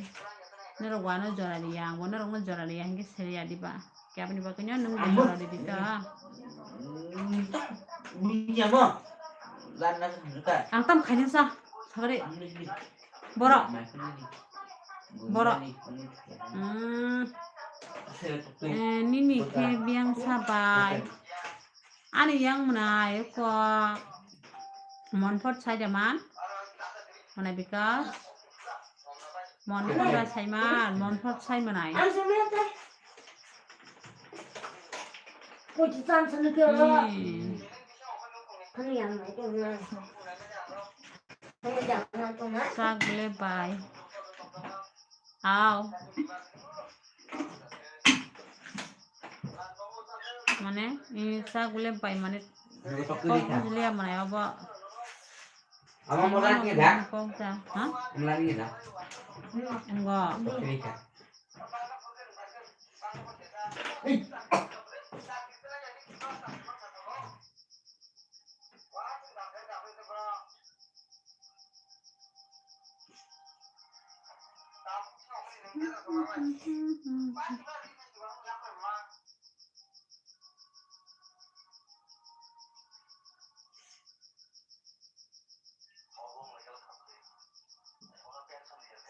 Norok wano jora riya, ang bo norokno jora riya hinkhe selaiya diba. Khe aboni bagwino nwng bo jora ridi ta. Ang tam khaina sa, sagari. Borok. Borok. Hmm. Eh, nini khe biyang sa bai. Ani yang mwnai ko. Monphot sai da man. Mane Bikas. Monphot da sai man, Monphot sai mwnai. Hmm. Sak bele bai. Aw. Mane, i sak bele bai mane. Kok bujliya mane abo. Ama mola ni da? Kok da, ha? Mola ni da? Engo.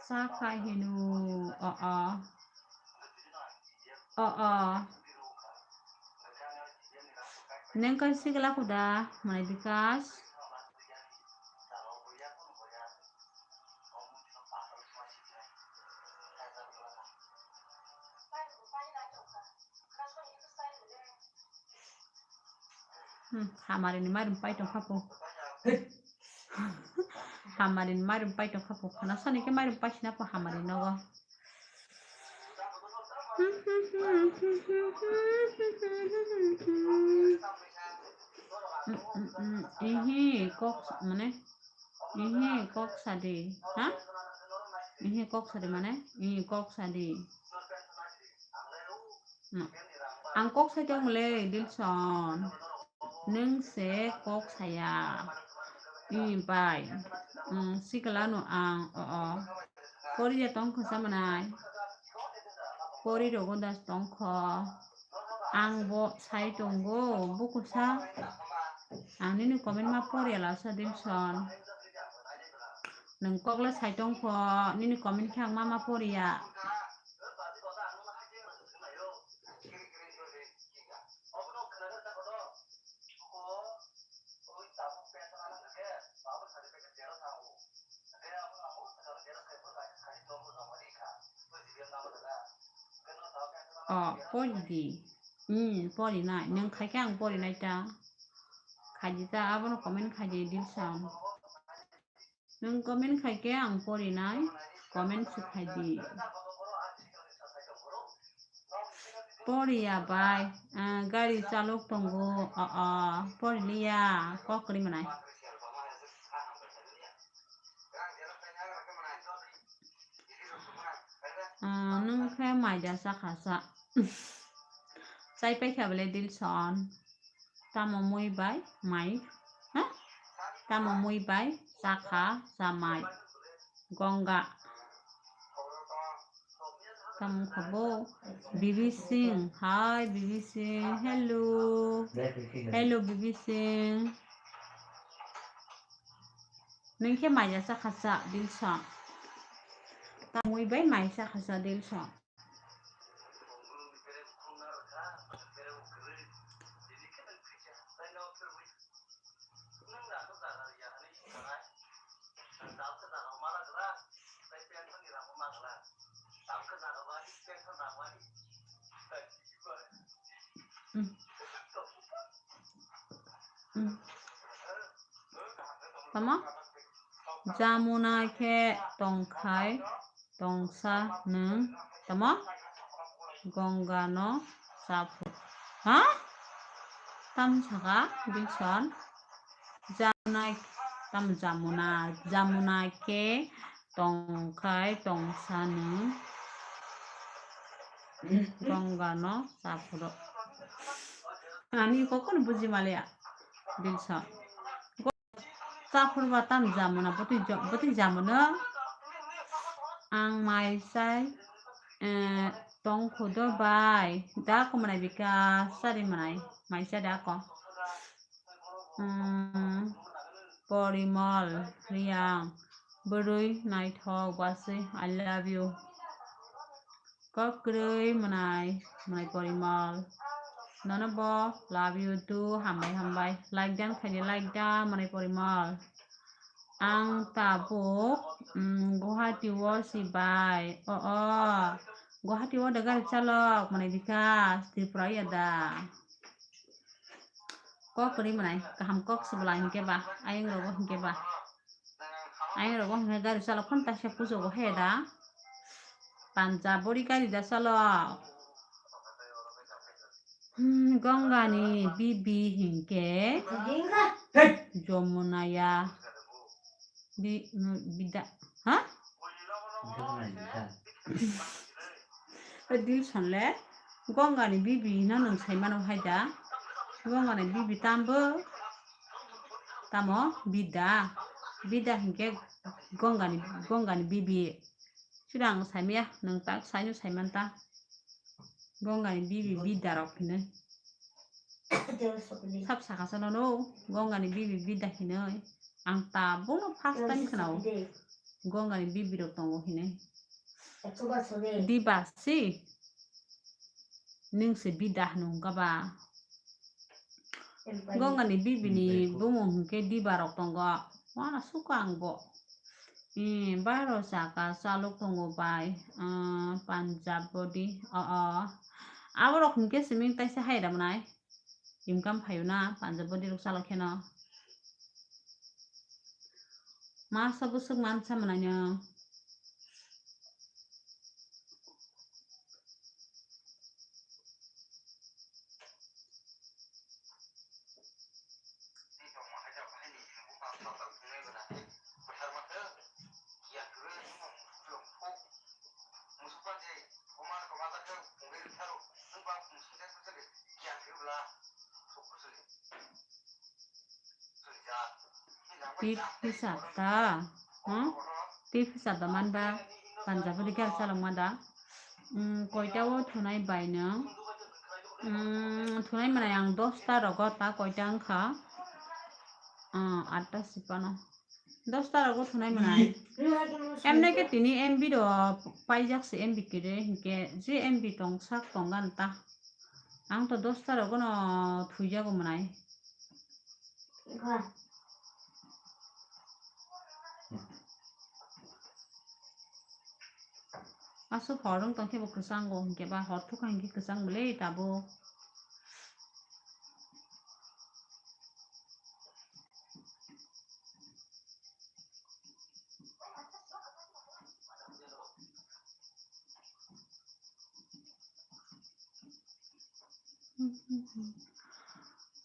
Sakha hino, o, o. O, o. Neng kai sigla kuda, mane Bikas. Hmm, hamarini mairum pai tongkha po. Hamarini mairum pai tongkha po. Khana sani khe mairum pai sina po hamari nogo. Mm, mm, mm. Ihi kok sa-, mane? Ihi kok sadi. Ha? Ihi kok sadi mane? Ihi kok sadi. Mm. Ang kok sai tongmole, Dilson. Nwng se kok saya. Ihi bai. Mm, sikla no ang, o, o. Pori ya tong kho sa manai. Pori rogo das tong kho. Ang bo sai tongo, bukusa. Ang nini comment ma poriya lasa Dilson. Nwng kokle sai tongkho, nini comment khe ang ma ma poriya. O, pori di. Hmm, pori nai. Nwng khai khe ang pori nai ta. Khai di ta, abono comment khai di, Dilson. Nwng comment khai khe ang pori nai. Comment se khai di. Poriya bai, ah, gari chalok tongo, ah, ah, poriliya, kok kwrwi manai. Ah, nwng khe mai da chakha sa. Chai paikha bele Dilson. Tamo mui bai mai? Ha? Tamo mui bai chakha chamai? Gonga. Tamo khabo? Bibi Singh. Hi, Bibi Singh. Hello. Hello, Bibi Singh. Nwng khe mai da chakha sa, Dilson. Tamo mui bai mai chakha sa, Dilson. Mm. Mm. Tamo? Jamuna khe tongkhai tongsa nwng. Tamo? Gonga no chaphuru. Ha? Tam saka Dilson? Jamuna, tam Jamuna, Jamuna khe tongkhai tongsa nwng. Gonga no chaphuru. Ani kokno buji maliya Dilson. Chaphuru ba tam Jamuna, bwtwi jo-, bwtwi Jamuna. Ang mai chai, eh, tong khudo bai. Da ko manai bika, sari manai, mai chai da ko. Hmm, Porimol, Riyang, bwrwi naithok, baswi, I love you. Kok kwrwi mwnai, mwnai Porimol. Nono bo love you too, hambai, hambai. Like dan khaidi, like da, mwnai Porimol. Ang tabuk, mm, Guwahati o si bai. O, o. Guwahati o da gari chalok, mwnai Bikas, Tripura ya da. Kok kwrwi mwnai, kaham kok se bwla hinkhe ba, ayang rogo hinkhe ba. Ayang rogo hinkhe gari chalok phano taisa pujo bo he da. Punjab bori gari da chalok. Hmm, Gongani bibi hinkhe Jamuna ya. Bi, bida, ha? Dilson le Gongani bibi hino nwng sai mano hai da? Gongani bibi tambo tamo bida. Bida hinkhe Gongani, Gongani bibi. Sida ang saimaya, nwng tak saino saimanta. Gongani bibi bida rok hinwi. Sab sakasa nono, Gongani bibi bida hinwi. Ang tabukno first time khwnao. Gongani bibi rok tongo hinwi. Diba si. Nwng se bida hwnwi hwnkha ba. Gongani bibini bumung hwnkhe diba rok tongo. Wana suka ang bo. Ee, baro saka chalok tongo bai. Ee, Punjab body. O, o. Aborok hwnkhe simi taisa hai da mwnai. Income phaio na, Punjab body rok chalok kheno. Masa bwswk mansa mwnai no. Tip hisab ta? Hmm? Tip hisab da man ba? Panjabari khe chalok ma da? Hmm, koita o thunai bai nwng? Hmm, thunai mwnai ang dosta rogo ta koita wngkha? Ah, atta sipano. Dosta rogo thunai mwnai. Emne khe tini M B rok paijak se M B kire hinkhe je M B tong sak tong gan ta. Ang to dosta rogo no thuijago mwnai. Aswk hor wng tong khe bo kwchango hinkhe ba hor thukha hinkhe kwchang bwle tabuk.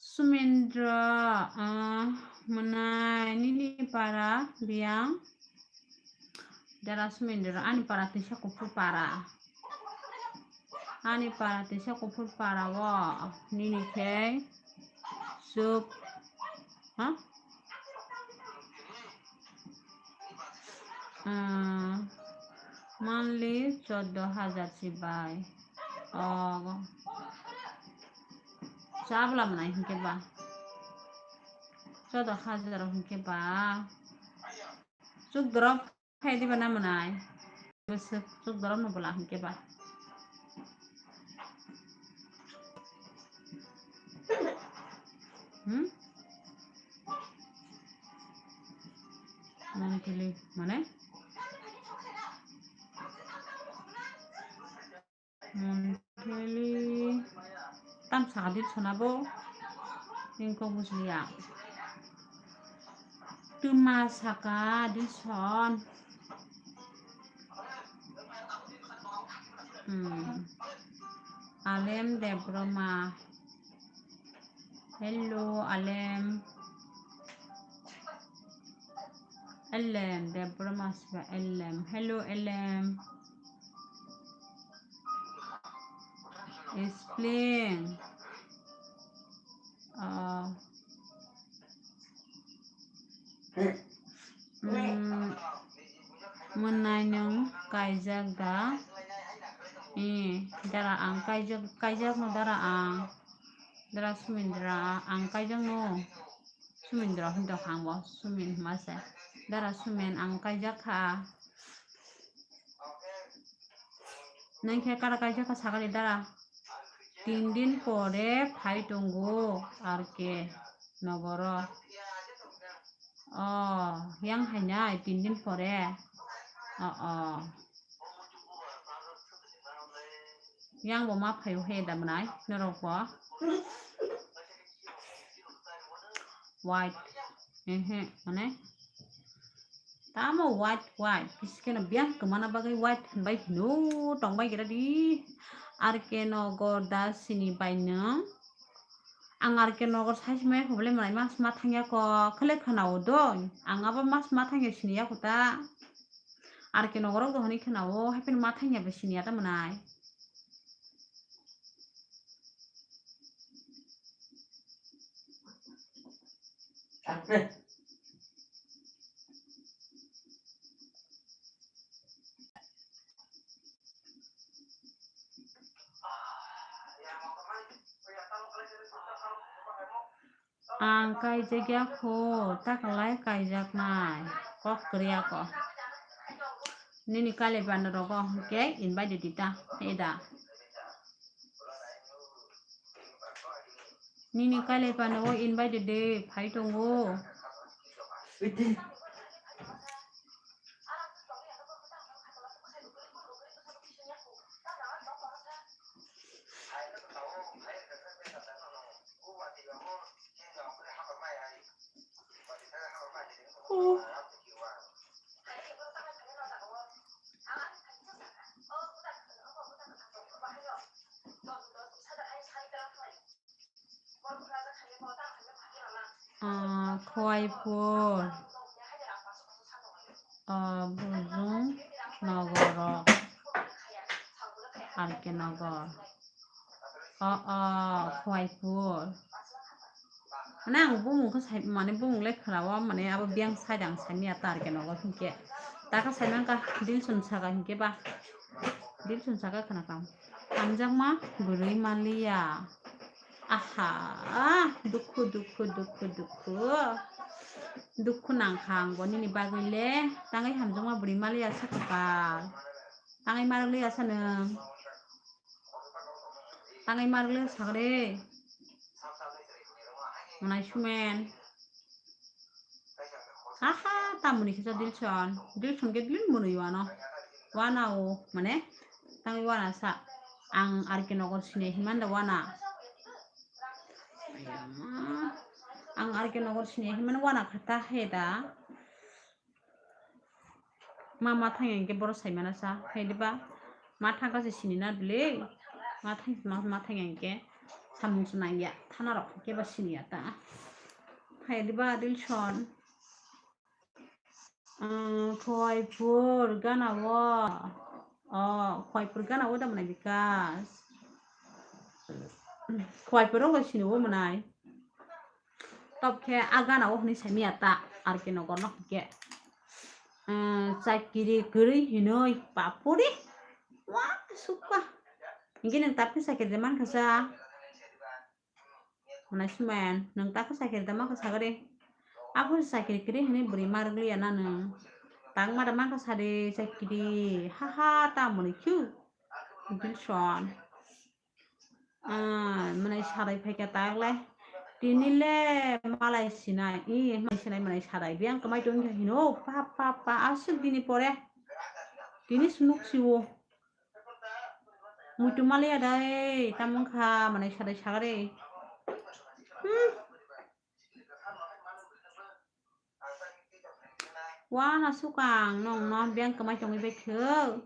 Sumendra, ah, mwnai nini para biyang? Dara Sumendra, ani para tisa kuphur para. Ani para tisa kuphur para o nini khe. Chup. Ha? Ah, monthly choddo hajar si bai. Oh. Chabla mwnai hinkhe ba. Choddo hajar hinkhe ba. Chuk drop. Khe diba na mwnai? Bwswk chuk dorok no bwla hinkhe ba. Hmm? Monthly mane? Monthly tam saka din sona bo. Ingkok bujliya. Tuma saka din son. Hmm. Alem Debroma. Hello, Alem. Alem Debroma siba Alem. Hello, Alem. Spring. Ah. Hmm. Mwnai nwng kaijak da? Eh, dara ang kaijak, kaijak no dara ang. Dara Sumindra ang kaijak no. Sumindra hinto kha ang bo, Sumin hwnma se. Dara Sumin ang kaijak kha. Nwng khe kara kaijak kha sakali dara? Tin din pore phai tongo R K nogoro. Oh, yang hainai tin din pore. Oh, oh. Yang bo ma phaio he da mwnai norok bo. White. Ehe, mane. Tamo white, white. Biskeno biyang kwmana bagwi white hinbai hino tongbai gira di. R K Nogor da sini bai nwng. Ang R K Nogor sai simai hobole mwnai mas ma thangya ko. Khale khwnao do. Ang abo mas ma thangya siniya ko ta. R K Nogor rok do hwnwi khwnao. Haipeno ma thangya bai siniya ta mwnai. Ang kaijak ya kho, ta kwlai kaijak nai, kok kwrwi ya ko. Nini kailaibano rogo hwnkhe invite di ta, eda. Nini kailaibano o invite de, phai tongo. Ah, Khowai Phul, ah, Bujung Nogoro, R K Nogor. Oh, oh, Khowai Phul. Mane ang bumung khe sai, mane bumung le khwna o, mane abo biyang side ang saimanya ta Arke Nogor hinkhe. Ta khe saimang kha Dilson saka hinkhe ba. Dilson saka khwna kha. Hamjakma bwrwi manliya. Aha, dukhu, dukhu, dukhu, dukhu. Dukhu nang kha ang bo nini bagwi le. Tangwi hamjakma bwrwi manliya sa kwtal. Tangwi marwk liya sa nwng. Tangwi marwk liya sa khe re. Mwnai sumen. Aha, tamoni kisa Dilson. Dilson ke Dilson mwnwi wano. Wana o, mane, tangwi wana sa. Ang Arke Nogor sinai himanda wana. Ang Arke Nogor sinai himanda wana khata he da. Ma, ma thang yang ke boro sai mana sa, hai diba? Ma thang ka se sini na bile. Ma thang, ma, ma thang yang ke samung se nang ya. Thana rok ke ba sini ya ta. Hai diba, Dilson? Umm, Khoiphur gana o. Oh, Khoiphur gana o da mwnai Bikas. Khoiphur rok sini o mwnai. Top khe a gana o hwnwi saimanya ta, Arke Nogor no hwnkhe. Umm, chakiri kwrwi hinwi papuri. Wa, sukha. Hinkhe nwng taphi chakiri de mankha sa. Mwnai sumen, nwng ta khe chakiri da mankha sagari. Aphuru chakiri kwrwi hinwi bwrwi marwk liya na nwng. Tangma da mankha sadi chakiri. Ha ha, ta mwnwi khiu. Dilson. Ah, mwnai sadai phaikha taklai. Tini le malai sinai, i, malai sinai mwnai sadai. Biyang kwmai tongkha hino, pa, pa, pa, aswk dini pore. Tini se nuk siwo. Muitu maliya dai, tamung kha, mwnai sadai sagare. Hmm. Wana sukang, nong, nong, biyang kwmai tongwi bai khe.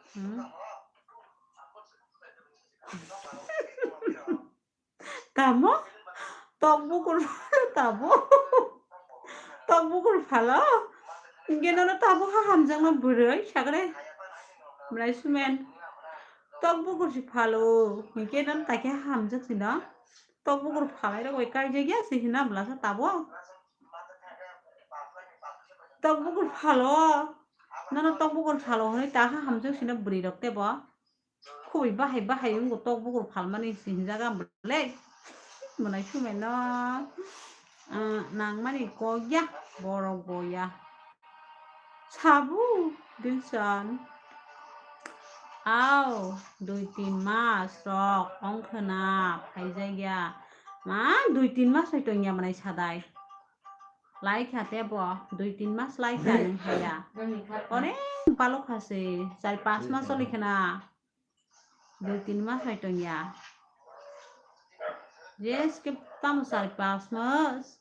Hmm? Tamo? Tok bukur phalo tamo? Tok bukur phalo? Hinkhe nono tabuk ha hamjakma bwrwi sagre. Mwnai sumen. Tok bukur si phalo. Hinkhe nono takhe ha hamjak sino. Tok bukur phalai rok bai kaijak ya se hina bwlasa tabuk. Tok bukur phalo. Nono tok bukur phalo hwnwi ta ha hamjak sino bwrwi rok tebo. Khubui bahai bahai wngkha tok bukur phalmani se hinjak ang bwle. Mwnai sumeno, ah, nangmani kok ya, borok bo ya. Sabu, Dilson. Ao, dui tin mas rok wngkhwna phaijak ya. Ma, dui tin mas bai tongya mwnai sadai. Laikha tebo, dui tin mas laikha nwng haya. Onek balok kha se, char pas mas cholikhwna. Dui tin mas hai tongya. Jeske tamo char pas mas.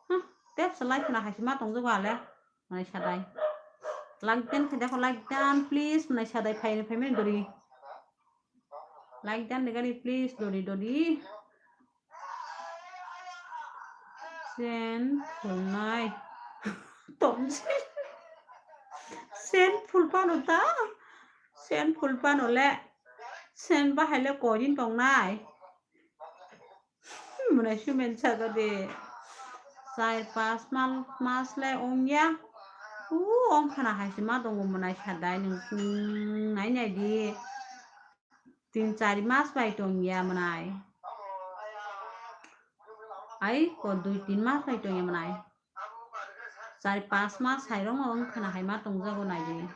Huh, tep se like na hai se ma tong jago ale. Mwnai sadai. Like dan khai dakho, like dan, please, mwnai sadai phai, phai mani dori. Like dan de gari, please, dori, dori. Sen phulnai. Tomsi. Sen phul phano ta? Sen phul phano le. Sen bahai le koirin tongnai. Mwnai sumen saga de. Char pas mal, mas le ongya. U ongkhana hai se ma tongo mwnai sadai nwng, nwng nai nai di. Tin chari mas bai tongya mwnai. Ai ko dui tin mas bai tongya mwnai. Chari pas mas hai rok wngkhana hai ma tongjago nai di.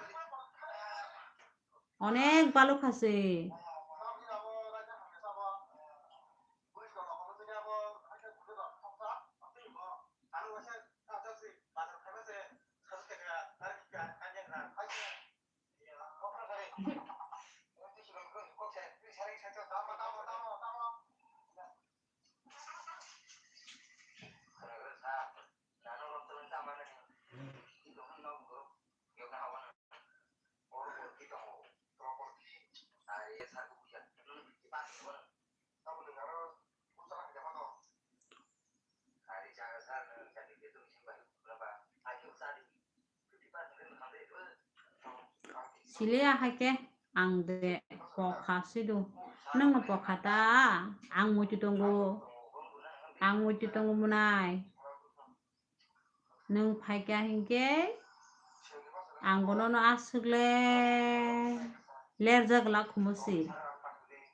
Onek balok kha se. Siliya hai khe ang de pokha sidu. Nwng no pokha ta, ang muitu tongo. Ang muitu tongo munai. Nwng phaikha hinkhe ang bono no aswk le lerjak la khumu si.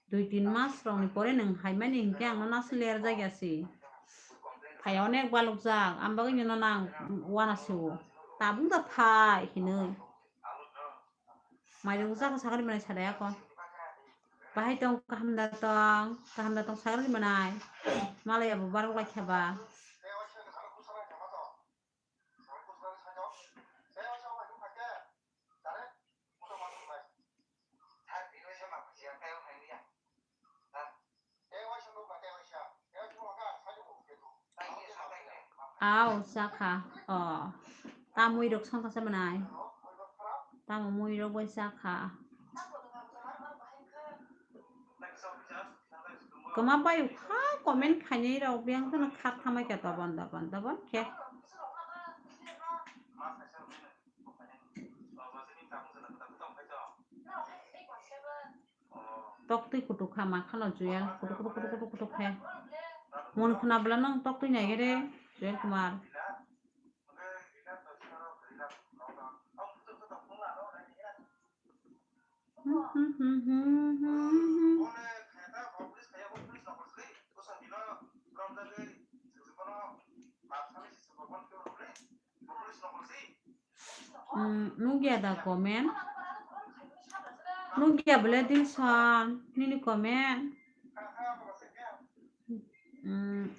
Dui tin mas rokni pore nwng haimani hinkhe ang nono aswk lerjak ya si. Phai onek balukjak, ang bagwi nono ang wana si o. Tabuk da phai hinwi. Mairung jaka sakari manai sadai ako. Bahai tong kaham da tong, kaham da tong sakari manai. Malai abo barok lai kheba. Aw, sakha. O. Tamwi rok songkha se manai. Tamo mui rok bai sakha. Kwma bai kha comment khainai rok biyang kheno kha thamai kha tobon tobon tobon khe. Toktwi kutuk kha ma khano Juyal kutuk kutuk kutuk kutuk kutuk khe. Mun khna bwla nang toktwi nai re Juyal Kumar. Hmm, nugya da comment? Nugya bole Dilson, nini comment? Hmm.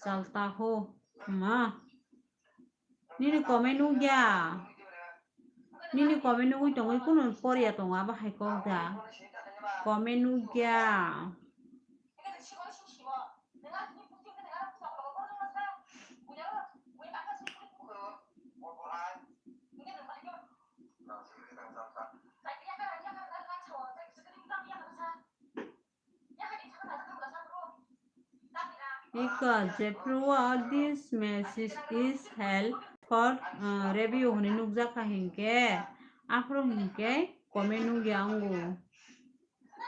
Salta ho, ma. Nini comment nugya. Nini comment nugwi tongwi kunu poriya tongo, abo hai kok da. Comment nugya. Iko Jepro, this message is held for, uh, review hwnwi nukjak kha hinkhe, aphuru hinkhe comment nugya wngo.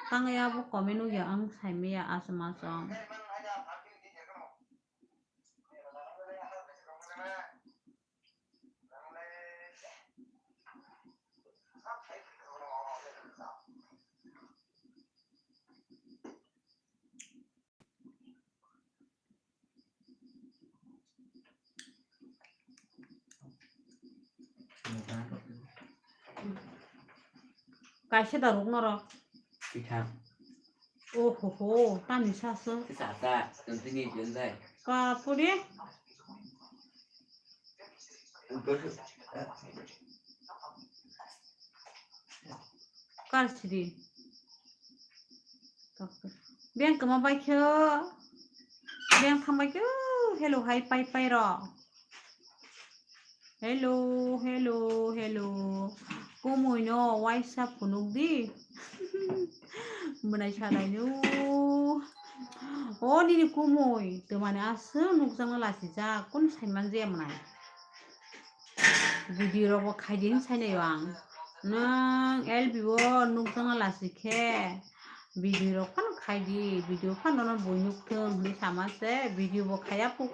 Tangwi abo comment nugya wng saimaya aswk maswk. Kaisa da ruk norok. Pitha. Ohoho, tamni saso. Sata, tentini jundai. Kapuri. Kar sidi. Beng kama bai khe. Beng thang bai khe. Hello, hai pai pai ro. Hello, hello, hello. Kumui no waisa phunuk di. Bwnai salai no. O nini kumui, twmani aswk nukjakno lachijak, kunu saiman jaya mwnai. Video rok bo khaidi hinwi sainai o ang. Nwng L B o nukjakno lasi khe, video rok phano khaidi, video phano no bui nukthung hinwi sama se, video bo khaya puk.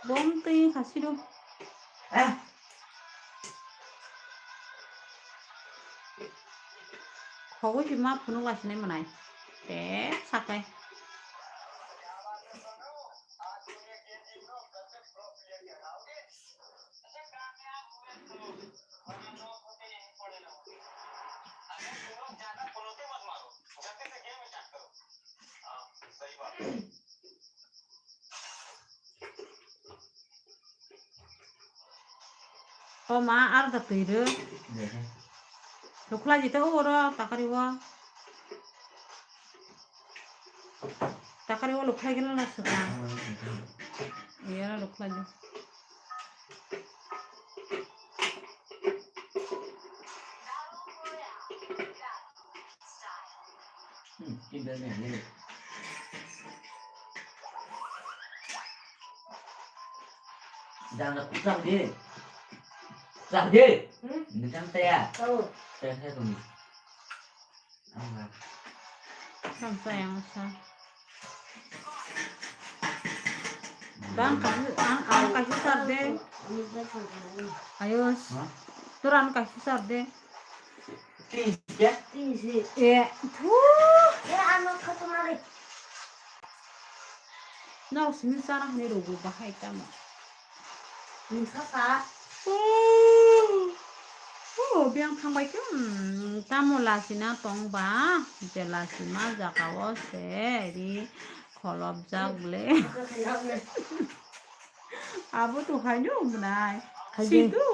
Bom twi wngkha sido. Khogwi si ma phunuk lasinai mwnai. Tep sakai. O ma, ar da twi rw. Lukhlai di ta oro takari o. Takari o lukhlai gila na suka. Iya lukhlai di. Jana kutang de. Chak de. Hmm? Nang chang taya. Tao. Taya saya tunggu. Ang ba. Ang sayang sa. Bang kasi, ang, ang kasi sar de. Ayos. Ha? Turan kasi sar de. Tis ya? Tis. Eh, thu. Ya, ano khatung ari. Nok simi sana hani rogo bahai tamo. Nungsa sa. Oh, oh, biyang thangbai khe, hmm, tamo lasina tongba, je lasima jagao se ri kholopjak ble. Abo to haino mwnai. Haino. Situ.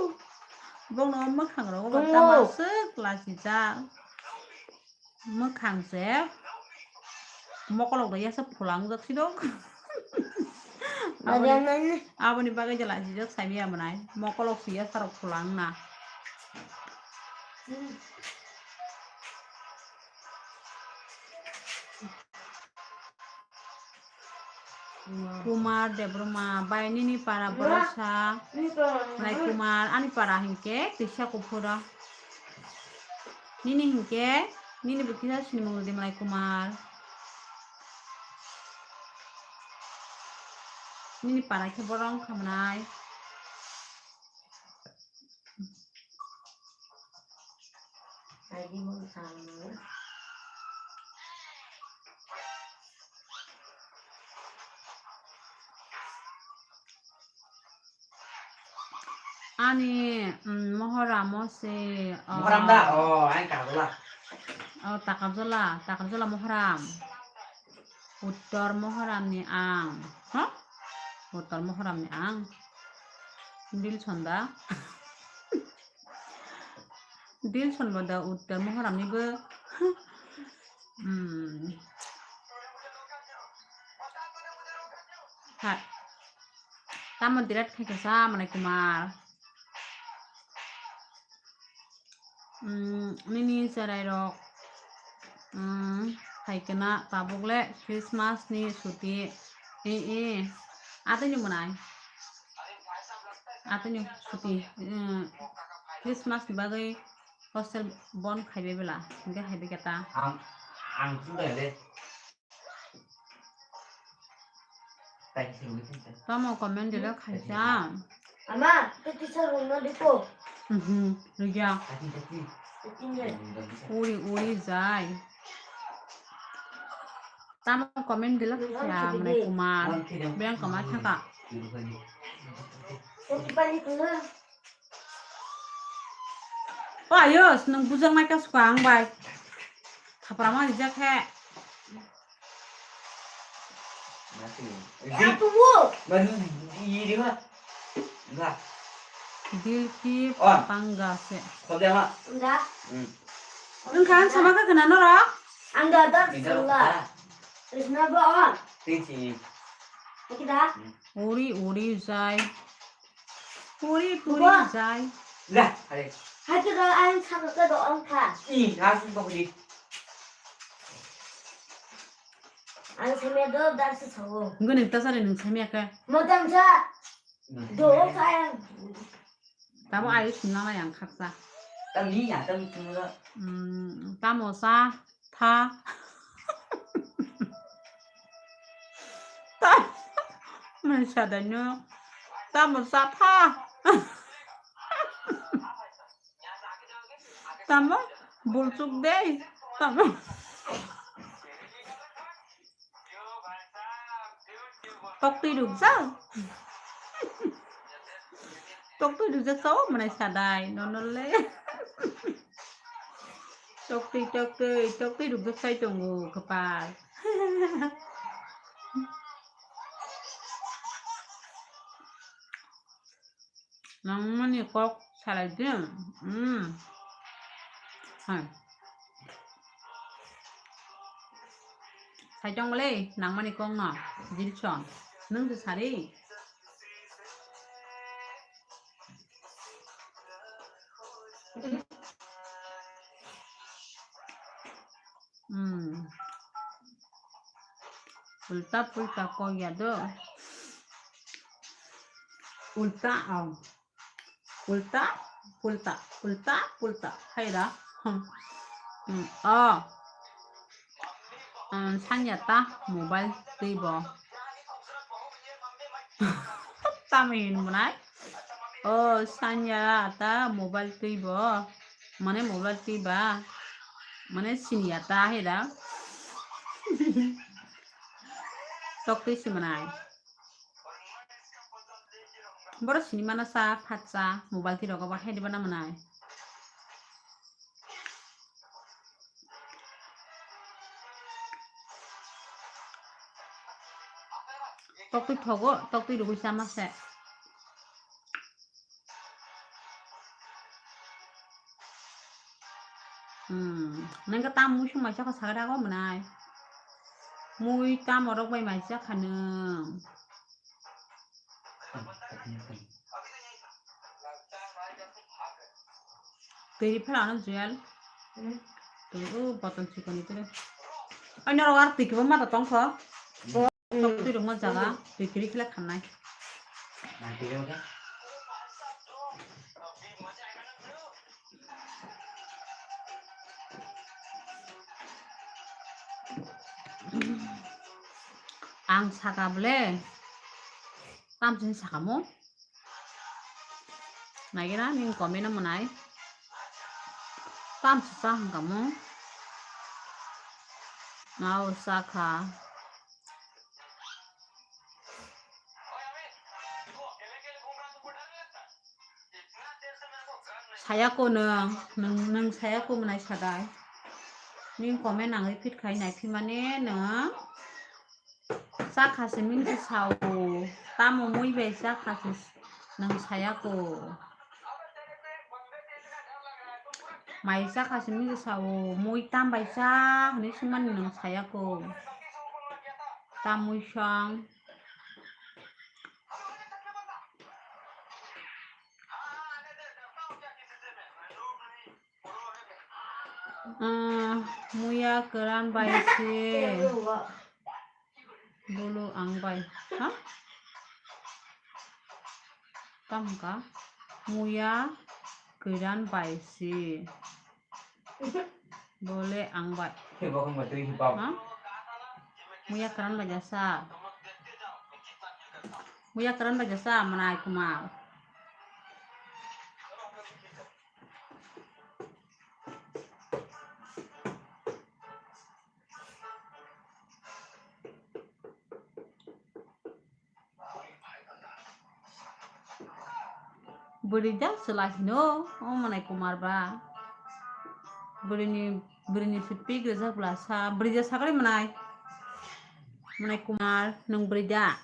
Bono mwkhang rogo ba tamo aswk lasijak. Mwkhang se mokolok da yasa phulang jak sidok. Aboni, aboni bagwi jala sijak saimaya mwnai. Mokolok si yasa rok phulang na. Kumar Debbarma, bai nini para borok sa, Lai Kumar, ani para hinkhe kisa kuphuro. Nini hinkhe, nini bo kisa sinimung rwdi Lai Kumar. Nini para khe borok wngkha mwnai. Ani, mm, Mohoramo se, oh, Mohram da? Oh, ang Takabjola. Oh, Takabjola, Takabjola Mohram. Uttor Mohramni ang. Ha? Uttor Mohramni ang. Dilson da? Dilson bo da Uttor Mohramni bo. Hmm. Ha. Tamo dirat khaikha sa Manai Kumar. Mm, nini cherai rok, mm, phaikhe na tabuk le Christmas ni chuti. E, e. Atwini mwnai. Atwini chuti. Mm, Christmas ni bagwi hostel bon khaibai bela. Hinkhe haibai khe ta. Ang, ang chubai le. Tamo comment dile khaisa. Ama, tei teacher rokno diko. Mhm, rwgya. Uri, uri jai. Tamo comment dile khaisa, mane kuma. Beng kama thaka. O ayos, nwng bujak nai ka suka ang bai. Khapra ma rijak khe. Dilki pangase. Nwng kha ang sama kha khna norok? Ang da da sala. Isna ba on. Uri, uri jai. Puri, puri, jai. Lah, hai. Hai khe do, ang sakno khe do, ang kha. I, ha, sung kha puri. Ang samya do, dar se sawo. Nungkha nung ta sari nung samya khe. Motam sa. Do, ang kha yang. Tamo ayo sung nang yang khaksa. Tam ni ya, tam ni sung nang. Hmm, tamo sa. Tha. Ta-, mani sadaino. Tamo sa tha. Tamo bulchuk dei. Tamo. Toktwi rukjak. Toktwi rukjak sao mwnai sadai nono le. Toktwi, toktwi, toktwi rukjak sai tongo kwpal. Nangmani kok salai di. Hmm. Hai. Sai tong le, nangmani kok no. Dilson. Nung se sari. Hmm. Ulta pulta kok ya do. Ulta, oh. Ulta? Pulta, pulta, pulta. Hai da. Hmm. Hmm. Oh. Hmm, sanya ta mobile twi bo. Tamo hin mwnai? Oh, sanya ta mobile twi bo. Mane mobile twi ba. Mane siniya ta hai da. Tok twi si mwnai. Boro sini mana sa phatsa mobile twi rogo ba hai diba na mwnai. Toktwi thogo, toktwi rwgwi chama se. Hmm, nang khe tam mui sung mai chakha sagra go mwnai. Mui tam orok bai mai chakha nung. Twi phela ano Joel. Hmm. Twi o botol chikon ni twi. Ai norok ar twi kibo mata tongkho. Hmm. Tok twi rwma jaga, twi kiri khela khanai. Ang saka bole, tamsini sakamo. Naikhe na ning comment no mwnai. Tamsi cha hwnkha mo. Nao cha kha. Saya ko nwng, nwng, nwng saya ko mwnai sadai. Ning comment nangwi fit khai nai phimani nwng. Chakha se ming se sao, tamo mui bai chakha se nwng saya ko. Mai chakha se ming se sao, mui tam bai cha hwnwi swngmani nwng saya ko. Tam mui song. Ah, muya kwran bai se. Bolo ang bai. Ha? Tamo ka? Muya kwran bai se. Bole ang bai. Ha? Muya kwran bai jasa. Muya kwran bai jasa, mwnai Kumar. Bwrwi jak chwla hino, o mwnai Kumar ba. Bwrwini, bwrwini sitpi gwrwjak bwla sa, bwrwi jak sakali mwnai. Mwnai Kumar, nwng bwrwi da?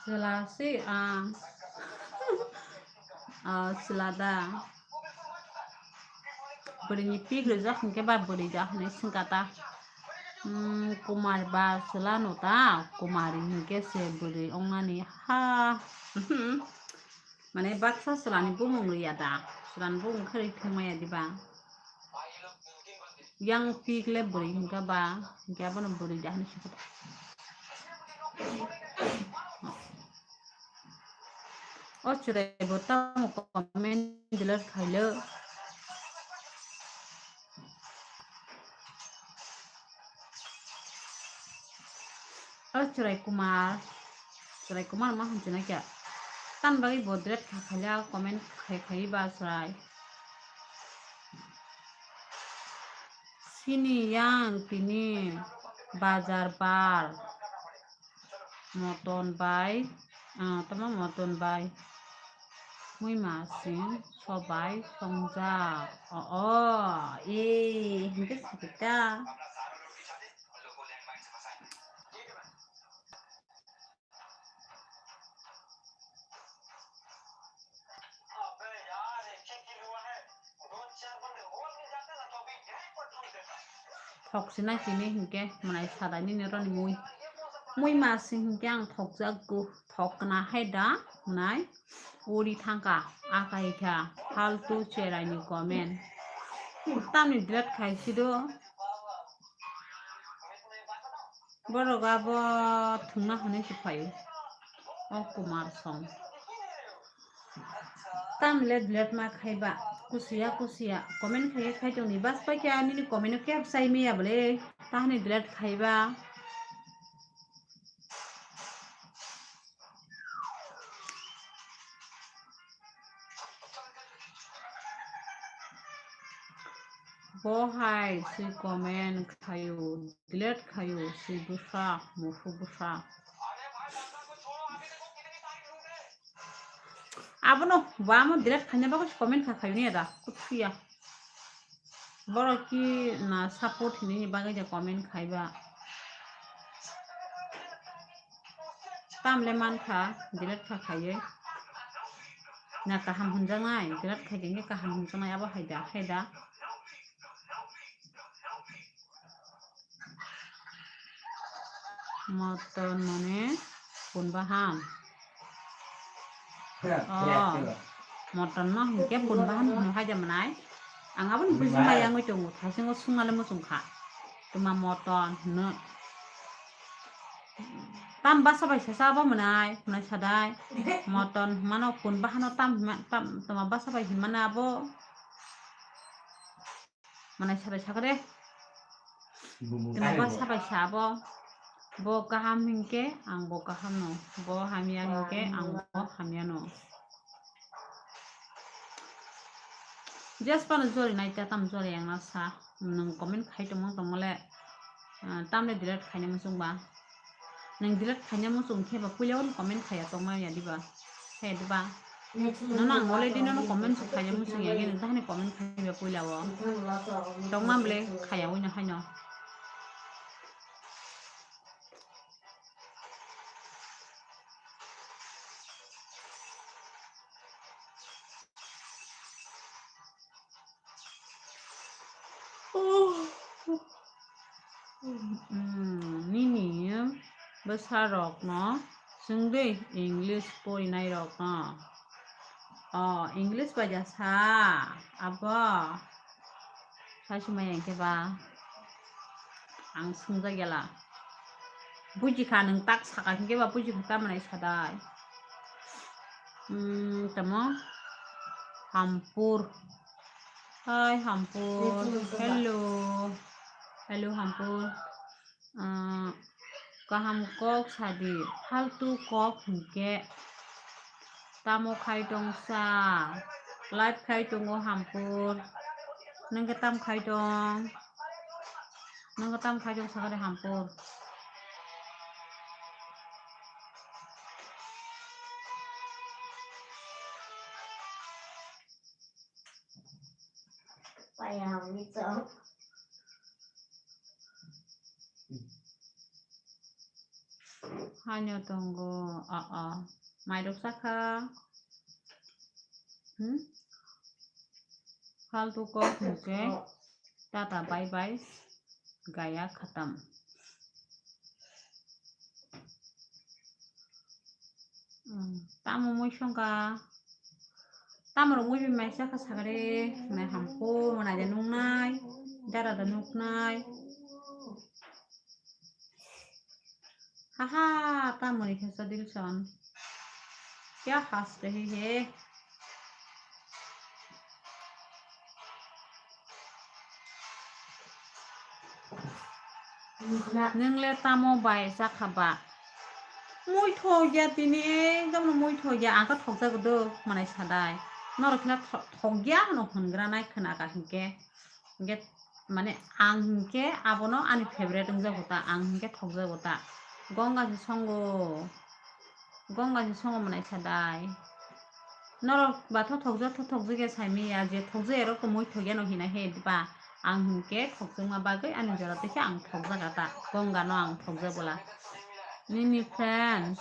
Chwla se ang. Ah, chwla da. Bwrwini pik rijak hinkhe ba bwrwi da hinwi swngkha ta. Hmm, Kumar ba chwla no ta, Kumari hinkhe se bwrwi wngnani ha. Mane baksa chwlani bumung rwya da, chwlani bumung khe rwi thwngmaya diba? Yang pik le bwrwi hinkha ba, hinkhe abono bwrwi da hinwi swngkha ta. O chwrai bo tamo comment delete khailo. O chwrai Kumar, chwrai Kumar ma hwnchina kya? Tan bagwi bo delete kha khaila comment khai khai ba chwrai. Sini yang tini bazar bar. Moton bai, ah, tamo moton bai. Mui masing sobai songjak. O, o, e, hingke sakita. Thok sinai tini hingke mwnai sadai nini roni mui. Mui masing hingke ang thokjak go, thok kna hai da mwnai. Uri thangka, akai kha, faltu cherai ni comment. Tamni delete khai sido. Borok abo thwngna hwnwi se phaio. O Kumar song. Tamle delete ma khaiba. Kusiya, kusiya. Comment khaiya khai tongni. Bas paikha nini comment o kebo chai maya bole. Tahani delete khaiba. Bo hai si comment khaio, delete khaio, si bwsa, musu bwsa. Abono bo amo delete khaina bagwi comment kha khaio ni da, kuthuya. Borok ki na support hinwi ni bagwi de comment khaiba. Tamle mankha, delete kha khaiwi. Na kaham hwnjaknai, delete khai khe kaham hwnjaknai, abo hai da, hai da. Moton mane pun baham. Oh, moton no hinkhe pun baham hwnwi hai da mwnai. Ang aboni buji maya wngwi tongo, thaisingo sungmale muchung kha. Tuma moton hwnwi. Tam basa bai sasa abo mwnai, mwnai sadai. Moton hwnmano pun bahano tam hwnma, tam, tuma basa bai hwnmano abo. Mwnai sadai sakre. Tuma basa bai sa abo. Bo kaham hinkhe ang bo kaham no. Bo hamya hinkhe ang bo hamya no. Jespa no jori nai ta tam jori ang na sa. Nwng comment khai tongmang tongmale, ah, tamle delete khaina muchung ba. Nwng delete khaina muchung khe ba puila o comment khaya tongma ya diba. Khe diba. Nono ang already nono comment su khaya muchung ya, nwng tahani comment khaiba puila o. Tongma bole khaya wino haino. Hmm, nini bwsa rokno swngdi English porinai rokno. O, English bai ja sa, abo. Saisumaya hinkhe ba ang swngjak yala. Bujikha nwng tak saka hinkhe ba bujikha tamani sadai. Hmm, tamo? Hampur. Hai, Hampur. Hello. Hello, Hampur. Ah, kaham kok sadi. Faltu kok hinkhe tamo khai tong sa? Live khai tongo Hampur. Nwng khe tam khai tong? Nwng khe tam khai tong sakha de Hampur? Haino tongo, a, a. Mairok sakha. Hmm? Faltu kok hinkhe. Tata bye bye. Gaya khatam. Hmm, tamo mui songkha? Tamo rok mui bai mai sakha sakre, nai Hampur, mwnai da nuknai, dara da nuknai. Haha, tamo ni khe sa Dilson. Kya has rahi hai? Nwng le tamo bai chakha ba? Mui thok ya tini, ekdom no mui thok ya, ang khe thok jago do, mwnai sadai. Norok khe na tho-, thok ya hwno hwngra nai khna ka hinkhe. Hinkhe mane ang hinkhe abono ani favorite wng jago ta, ang hinkhe thok jago ta. Gonga se songo. Gonga se songo mwnai sadai. Norok ba thothokjak thothokjak ya saimanya je thokjak ya rok mui thok ya no hina he ba. Ang hinkhe thokjakma bagwi ani jora twi khe ang thokjak ata. Gonga no ang thokjak bwla. Nini friends.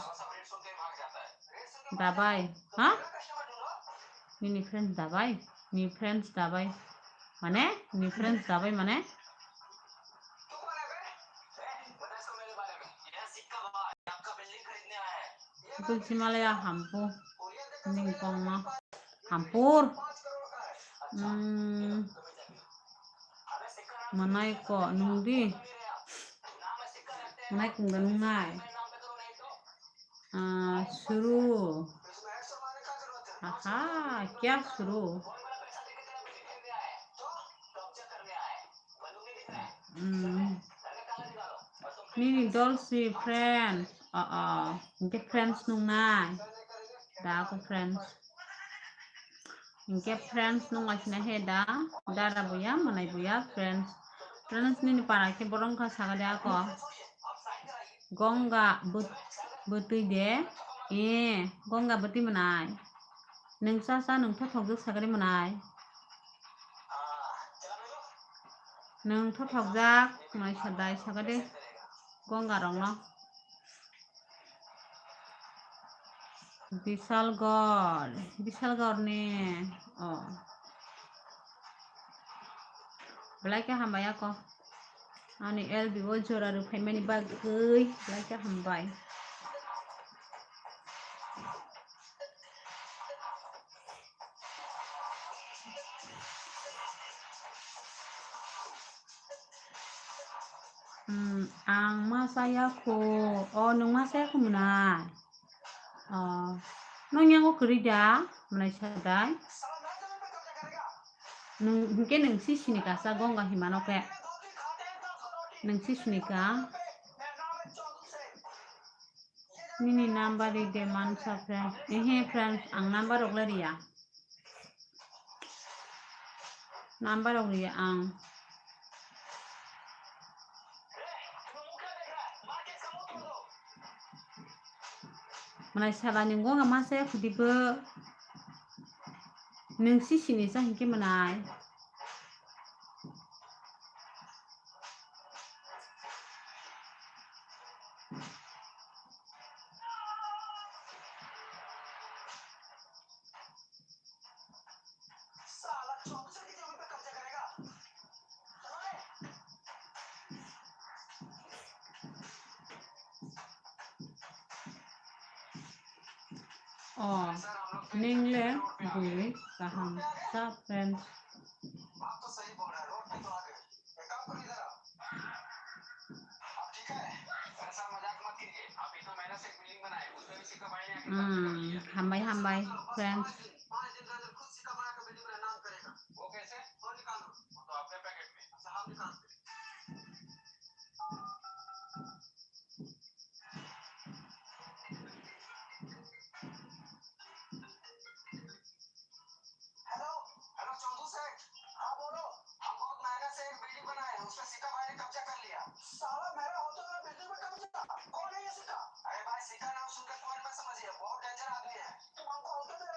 Dabai. Ha? Nini friends dabai? Ni friends dabai? Mane? Ni friends dabai mane? Dulcimalaya hampu. Ningkongma. Hampur. Hmm. Mwnai ko nungdi. Mwnai kungda nungnai. Ah, suru. Aha, kya suru? Hmm. Nini dolsi friends. Oh, oh. Hingke friends nungnai. Da ako friends. Hingke friends nung asina he da. Dara buya, mwnai buya, friends. Friends nini para ke borong kha saga de ako. Gonga bwt-, bwtwi de. Eh, gonga bwtwi mwnai. Nwng cha cha nwng thothokjak sagari mwnai. Nwng thothokjak mwnai sadai sagade gonga rokno. Bisalgor, Bisalgor ni, oh. Belai khe hambai ako. Ani L B o jora rwphaimani bagwi belai khe hambai. Hmm, ang ma chaya kho. O, nwng ma chaya kho mwnai? O, nwng yango kwrwi da? Mwnai sa dai? Nwng, hinkhe nwng si sini kasa gonga himano khe. Nwng si sini ka? Nini number ri de mansa friend. Ehe friends, ang number rok le riya. Number rok riya ang. Mwnai sala ni gonga ma se khudi bo. Nwng si sini sa hinkhe mwnai. O, nwng le bui kaham sa friends. Hmm, hambai hambai friends.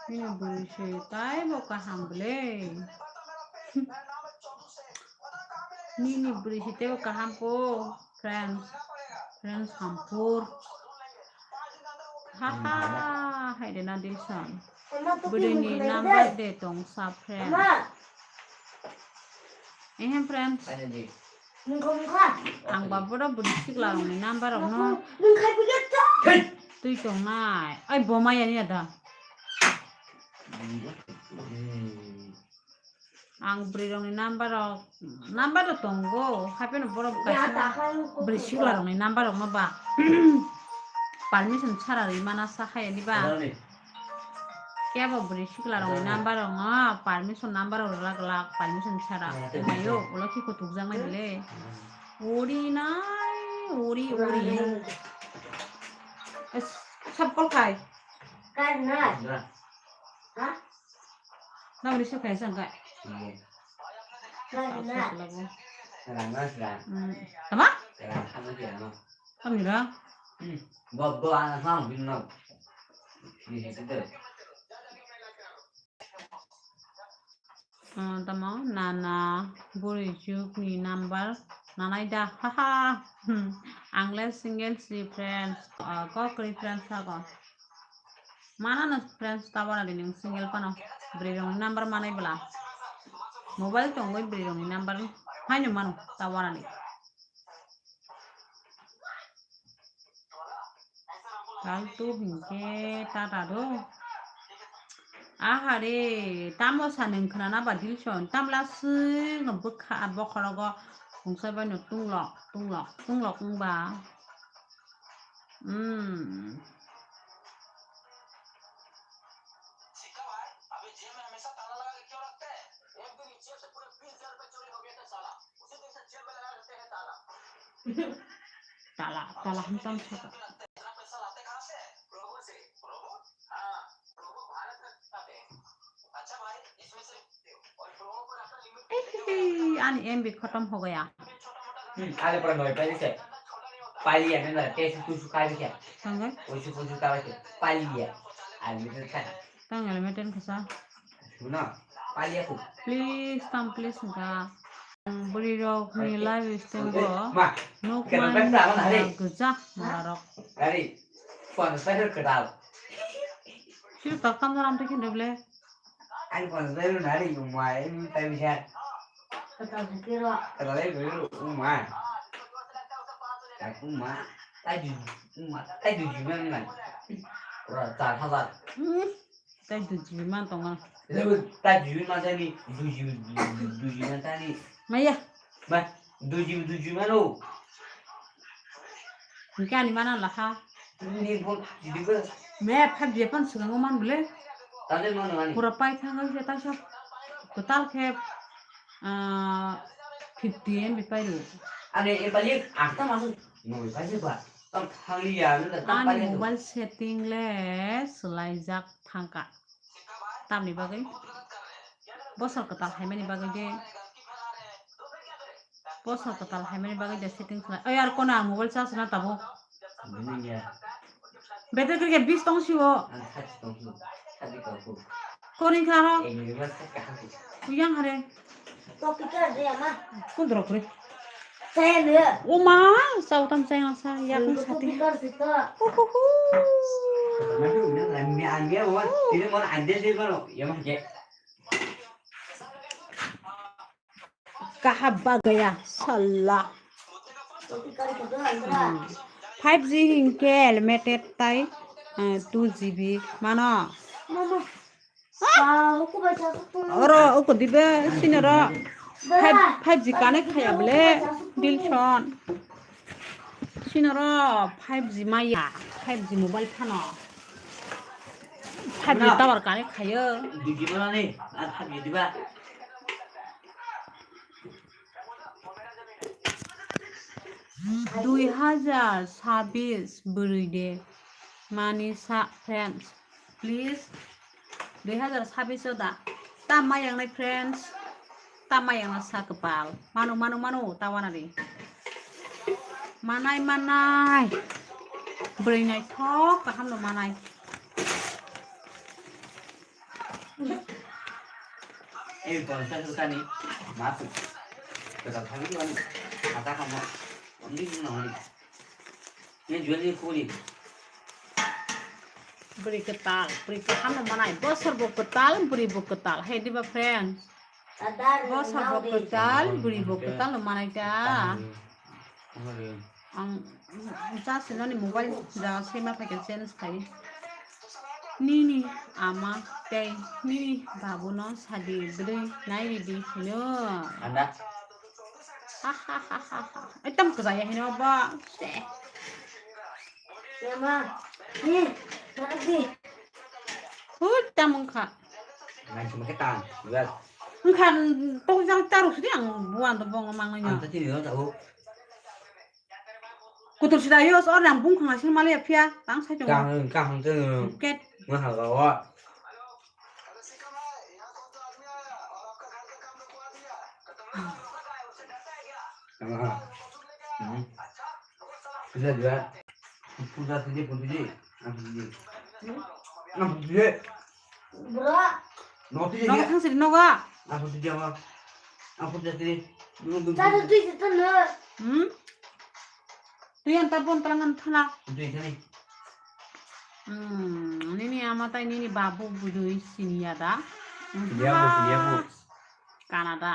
Nini bwrwi se taibo kaham bwle. Nini bwrwi se teibo kaham po, friends. Friends hampur. Haha, hai de na Dilson. Bwrwi ni number de tong sa friend. Ehem friends. Ang ba bodo bwrwi sikla rokni number rokno twi tongnai. Ai, bo maya ni ada. Ang bwrwi rokni number rok, number rok tongo, hapheno borok kaisa bwrwi sikla rokni number rokno ba permission chara rwi mana sa hai ani ba. Kebo bwrwi sikla rokni number rok no permission number rok rwla glak permission chara. Tei mayo ulo khe kutuk jak nai bile. Uri nai, uri, uri. Es, sab call khai. Nang uri sab khai sang khai. Hmm. Tama? Tama ra? Hmm. Bo, bo, ano, no, no. Ni hete de. Ah, tamo nana bwrwi chuk ni number nanai da, haha. Hmm. Ang le single si friends, ah, kok kwrwi friends thago. Mana no friends ta wana di nwng single phano. Bwrwi rok ni number manai bwla. Mobile tongwi bwrwi rok ni number haino mano ta wana di. Kaltu hinkhe tata do. Aha re, tamo sa nwng khwnana ba Dilson, tamla swk no bwkha bokhorogo khungsa bai no tunglok, tunglok, tunglok wngba. Hmm. Tala, tala hamsam saka. Ehehe, ani M B khotom ho gaya. Hmm, ale pura noi pai se. Pali ya, nenda, tesu tusu kai se. Tangga? Usu pusu kai se. Pali ya. Unlimited kai. Tang unlimited khasa. Suna, pali ya ku. Please, tam please ga. Bwrwi rok ni life style bo. Ma, nuk kena man bai sa mana hari? Gajak mala rok. Hari, phone sa kedal. Sir, tak tam dalam tekin doble. Ani phone sa lu nari, umai, ini tai bisa. Kedal itu, umai. Aku ma, tadi, uma, tadi gimana? Rata hazar. Hmm. Tai dui G B man tongo. Lebu tai dui G B man tani, dui G B, dui G B man tani. Maya. Ma, dui G B, dui G B man o. Hingke ani mana laha. Ni phone, didi ko. Me five G phone swkango man bole. Tade mano ani. Pura pai thango se ta sa. Total khe, ah, fifty M B pai ru. Ani e bali akhta masu noi pai se ba. Tam thangli ya, nang tam. Ani pai se. Mobile setting le swlaijak thangka. Tamni bagwi? Bosor kwtal haimani bagwi de. Bosor kwtal haimani bagwi de setting khlai. Oi, ar kono ang mobile charge na tabuk. Bini ya. Battery khe bis tong siwo. Ang thirty tong siwo. Thirty tong siwo. Kori kha ro. Yang hare. Kundro kuri. O ma, sautam chayang sa, yakung sati. Uhuhu. Kaha bagaya, salla. Hmm. Five G hinkhe limited tai, eh, two G B mano. Oro uko dibe sinoro five, five G connect khaya bole, Dilson. Sinoro five G maya, five G mobile phano. Five G tower connect khayo. Dui G mano ni, ar five G diba? Dui hajar sabis bwrwi de mani sa friends. Please, dui hajar sabis o da. Ta mayangnai friends, ta mayangna sa kwpal. Manu, manu, manu, ta wana ri. Manai, manai. Bwrwi naithok kaham no manai. Ei, bonsa sani, masu. Kata thani wani, kata kamo. Ondi no wani. Ye jual ni kuri. Bwrwi kwtal, bwrwi kwtal no manai. Bosor bo kwtal, bwrwi bo kwtal. Hey, diba friend? Bosor bo kwtal, bwrwi bo kwtal no manai ta. Ang, ang cha sinani mobile ja sema phaikhe change khai. Nini ama tei nini babuno sadi bwrwi nai ridi hino. Anda. Ha, ha, ha, ha, ha. Ekdom kwchaya hino ba. Se. Yama. Ni, tadi. Hut, tam wngkha. Nai sima khe tang, well. Wngkha, tong jang taruk sidi ang buan to bong mang nyo. Ang tadi ni ta o. Kutul sida yo, so nang bung khang sini mali ya phia, tang sai tong. Kang, kang teng. Ket. Nga ha ga wa. Aha. Hmm. Bisa juga. Puja sini pun sini. Ang sini. Ang sini. Bro. Noti Nogo dia. Thang sini nogo. Ang sini dia ma. Ang sini sini. Nung nung. Tadi tu itu na. Hmm? Tu yang telepon terangan thana. Sini sini. Hmm, nini ama tai nini babu budui sini ya da. Sini aku, sini aku. Canada.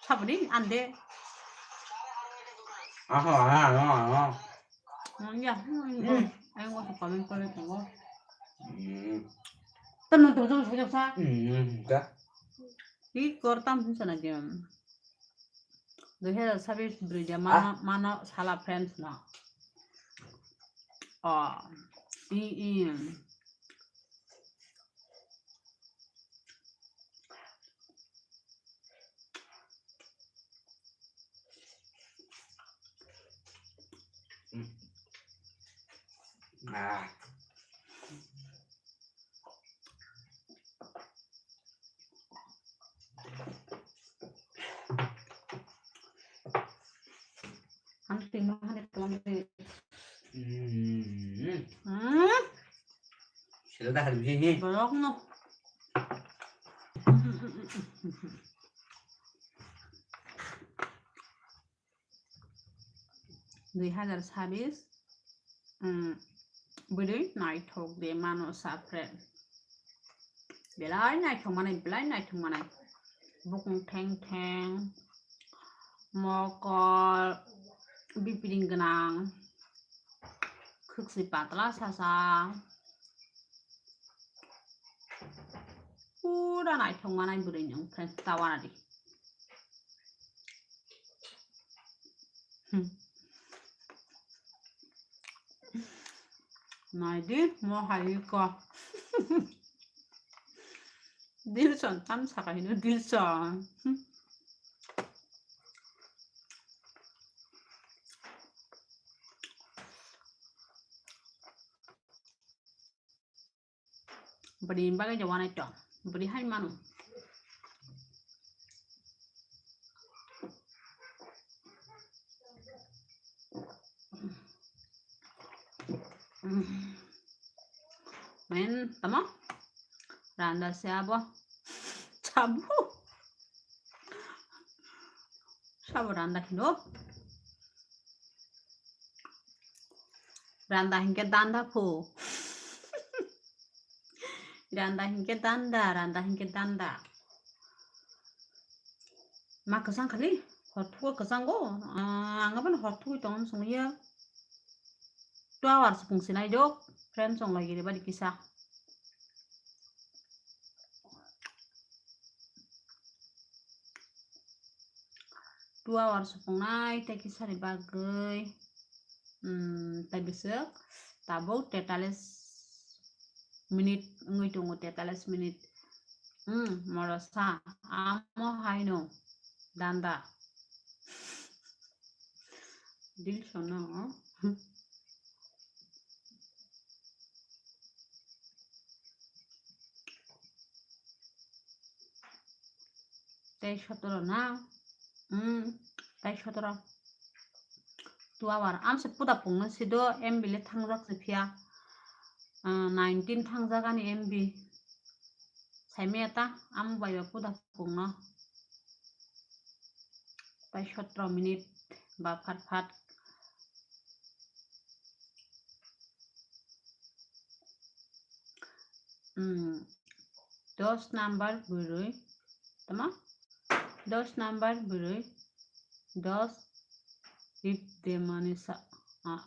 Sabuni ande. Aha, aha, aha, aha. Hmm, ya. Hmm. Ayo nggak suka main kalau itu. Hmm. Temen tuh tuh sudah sa. Hmm, dah. Ih, kortam sih sana jam. Dui hazar sabis bwrwi de mano, mano sala friends no. Oh. I, i. Ah. Ang tingno hani tongdi. Hmm. Hmm? Sila dah hari ini. Borok no. Dui hazar sabis, um, bwrwi naithok de mano sa friend. Belai naithok manai, belai naithok manai. Bukung theng theng, mokol, bipring gwnang, khwksi patla sasa. Pura naithok manai bwrwi nwng friend tawana di. Hmm. Naidi mo hai ko. Dilson tam saka hino Dilson. Hmm. Bwrwi ni bagwi de wanai tong. Bwrwi hai mano. Men tamo? Randa se abo. Sabu. Sabo randa hino. Randa hinkhe danda pho. Randa hinkhe danda, randa hinkhe danda. Ma kwchang khali, hor thugo kwchango. Ah, ang abono hor thugui tongna songya. Two hours pung sinai dok, friend song lagi rebadi kisa. Two hours supungnai tei kisani bagwi, um, tei bwswk tabuk tetalis minute wngwi tongo, tetalis minute. Um, morosa amo haino danda. Dilson no. Tei sotoro na? Hmm, tei sotoro. Two hour. Amse puda pungno sido M B le thangjak se phiya. Ah, nineteen thangjak ani M B. Saimaya ta, amo bai ba puda pungno. Tai sotro minute ba phat phat. Hmm. Dos number bwrwi. Tama? Dos number bwrwi. Dos ip de mani sa. Ah.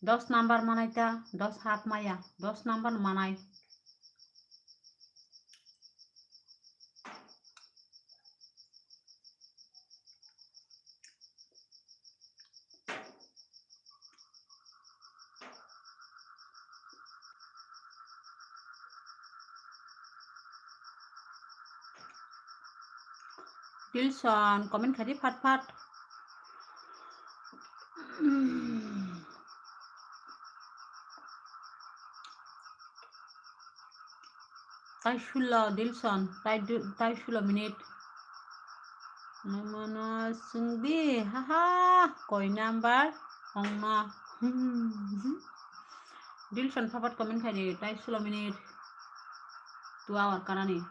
Dos number manai ta, dos hat maya, dos number manai. Dilson, comment khaidi phat phat. Tai sulo Dilson, tai du-, tai sulo minute. Nomono sungdi, haha, koi number ongno. Dilson phapat comment khaidi, tai sulo minute. Two hour kanani.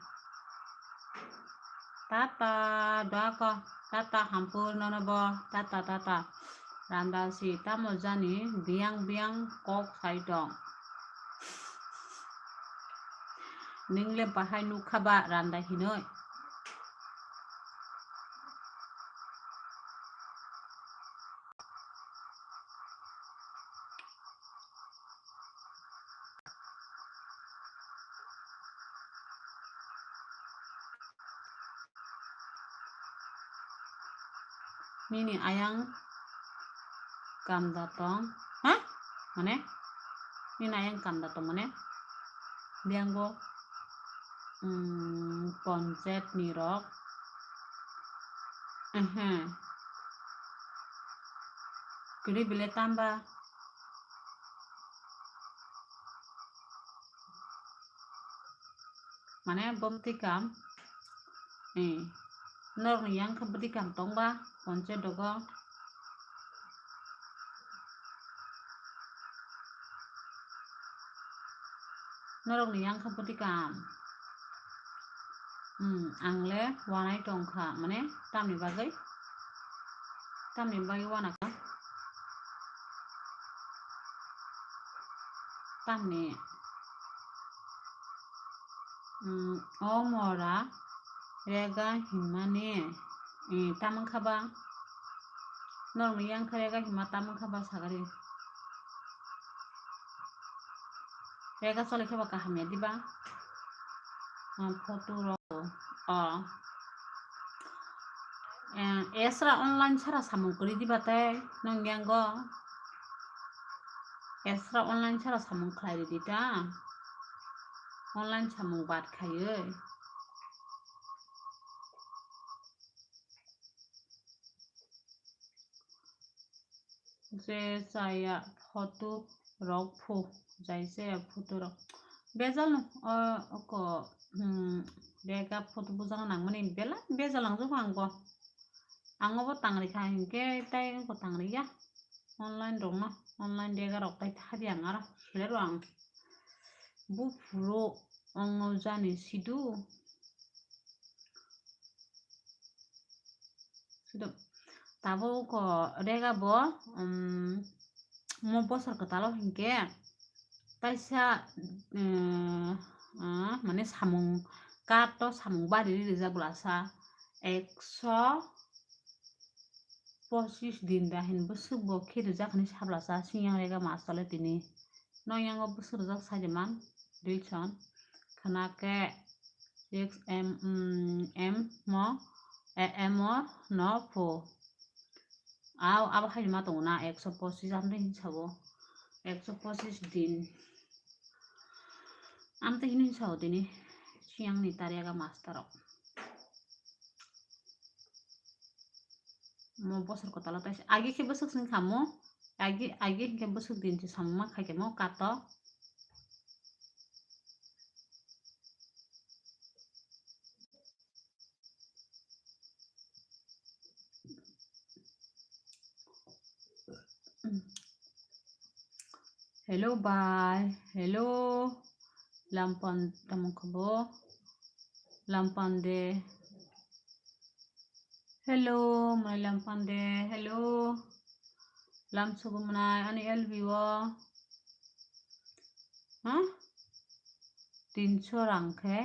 Tata, dako, tata, hampur nono bo, tata, tata. Randa si tamo jani biyang biyang kok sai tong. Nwngle bahai nukha ba randa hinoi. Nini ayang kamda tong, ha? Mane? Nini ayang kamda tong mane? Biango, mm, ponchayat ni rok. Ehe. Kiri bile tamba. Mane bom tikam. Eh. Norokni yang khe bwtwi kam tongba, ponche dogo. Norokni yang khe bwtwi kam. Hmm, ang le wanai tongkha, mane tamni bagwi? Tamni bagwi wanakha? Tamni, mm, o mora rega himmani, eh, tamwngkha ba? Norokni yang khe rega himma tamwngkha ba sagari? Rega choli khe ba kaham ya diba? Ah, photo rok. Oh. Eh, esra online sara samung kwrwi diba tei nong yango? Esra online sara samung khlai ridi ta. Online samung bad khaiwi. Je chaya photo rok phu, jai chaya photo rok. Bejal no, o, oko, hmm, bega photo bujana nangmani belai bejal nangjago ang bo. Ang obo tangri kha hinkhe tai oko tangri ya. Online rok no, online dega rok tai thadi ang aro sele rw ang. Buphuru ongno jani sidu. Sidu. Tabuk o rega bo, um, mo bosor kwtalo hinkhe kaisa, um, uh, mane samung card o samung bari rijak bwlasa ekso pochis din da hin bwswk bo khe rijak hinwi sablasa siyang rega mas tole tini. Noyango bwswk rijak sai de man Dilson. Khna khe six M, mm, M mo, e, M o no pho. Aw, abo hai ma tongo na ekso pochis amtwi hinwi sao. Ekso pochis din. Amtwi hinwi hinwi sao tini siyangni tariaga master rok. Mo bosor kwtalo tai agi khe bwswk sing kha mo. Agi, agi hinkhe bwswk din se samung ma khai khe mo kato. Hello bai, hello. Lampan tamung khe bo. Lampan de. Hello, mai lampan de. Hello. Lam sugu mwnai ani L B o. Ha? Tinso rang khe.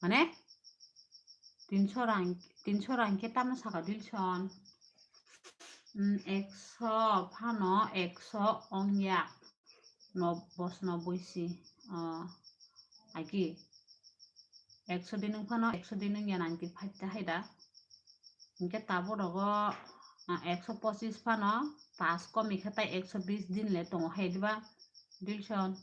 Mane? Tinso rang, tinso rang khe tamo saka Dilson. Mm, ekso phano ekso ongya. No, bos no boisi. Oh, agi. Ekso din wng phano, ekso din wngya nang ki phaita hai da. Hinkhe tabuk rogo, ah, ekso pochis phano, pass komi khe tai ekso bis din le tongo hai diba, Dilson?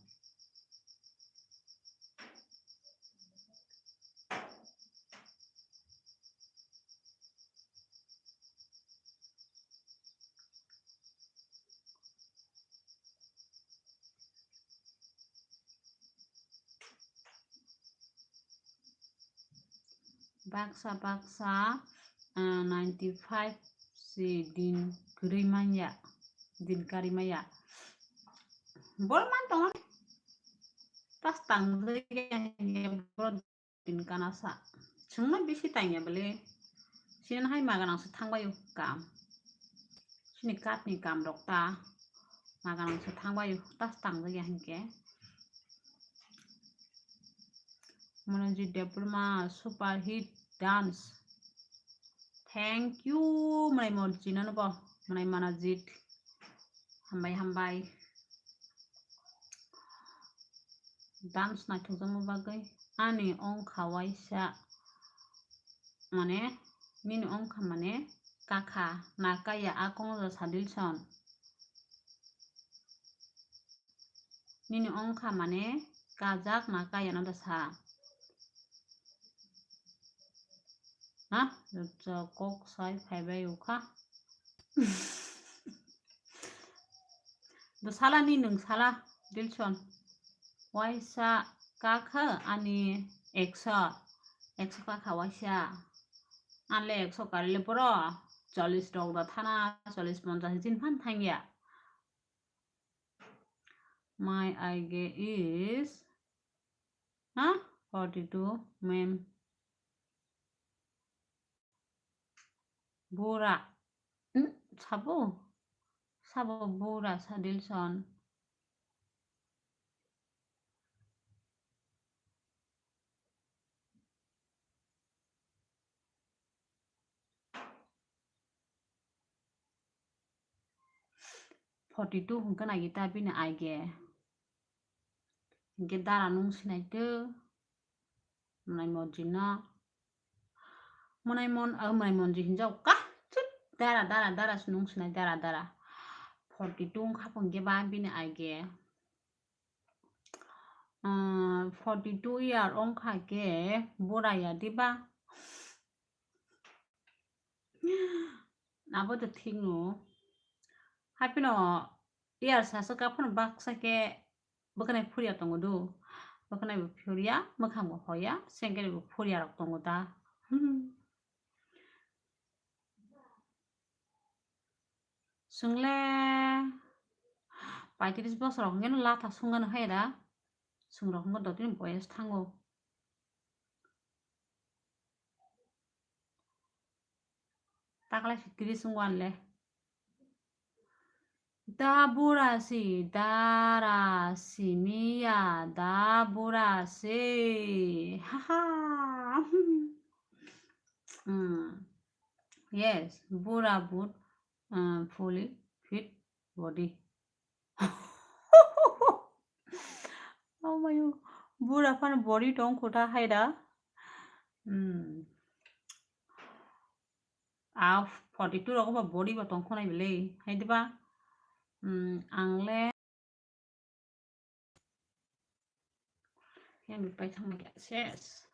Baksa baksa, ah, ninety five si din kwrwi manya, din kari maya. Bor man tongo, tas tang boro din kana sa. Chwngno bisi tangya bole. Sinan hai maganang se thangbaio kam. Sini katni kam rok ta maganang se thangbaio, tas tangjakya hinkhe. Manojit Debbarma super hit dance. Thank you, mwnai Monjit no bo, mwnai Manojit. Hambai, hambai. Dance naithokjakma bagwi ani ongkha waisa, mane, nini ongkha mane kakha, nakaya, a kongjo sa Dilson. Nini ongkha mane kajak nakaya no da sa. Ha? Rwchap kok sai phaibai ukha. Do sala ni nwng sala, Dilson. Waisa kakha ani ekso, ekso kakha waisa. Anle ekso karile poro chollish rok da thana, chollish ponchash din phan thangya. My I G is, ha? Forty-two, ma'am. Bura. Hmm, sabo? Sabo bura sa Dilson. Forty-two hwnkhe nai ta bini I G. Hinkhe dara nung sinai tw. Mwnai Monjit no. Mwnai Mon, ah, mwnai Monjit hinjao ka. Chut, dara, dara, dara se nung sinai, dara, dara. Forty-two wngkha phung khe ba bini I G. Ah, forty-two year wngkha khe bura ya diba? Abo to thik no. Haphino year saswk aphano baksa khe bwkhanai phurya tongo do. Bwkhanai bo phurya, mwkhang bo hoya, sengkhe bo phurya rok tongo da. Hmm. Chwngle paitris bosor rok hwnkhe no latha sungano hai da. Chwng rok hwnkhe dotini boyes thango. Taklai si tris wngwanle. Da bura si, dara simiya, da bura si. Ha ha. Hmm. Yes, bura but, uh, fully fit body. Oh my God. Bura phano body tong kho ta hai da. Hmm. A forty-two rogo ba body ba tong khonai belai. Hai diba? Hmm, ang le. Yang pai thang ya ses.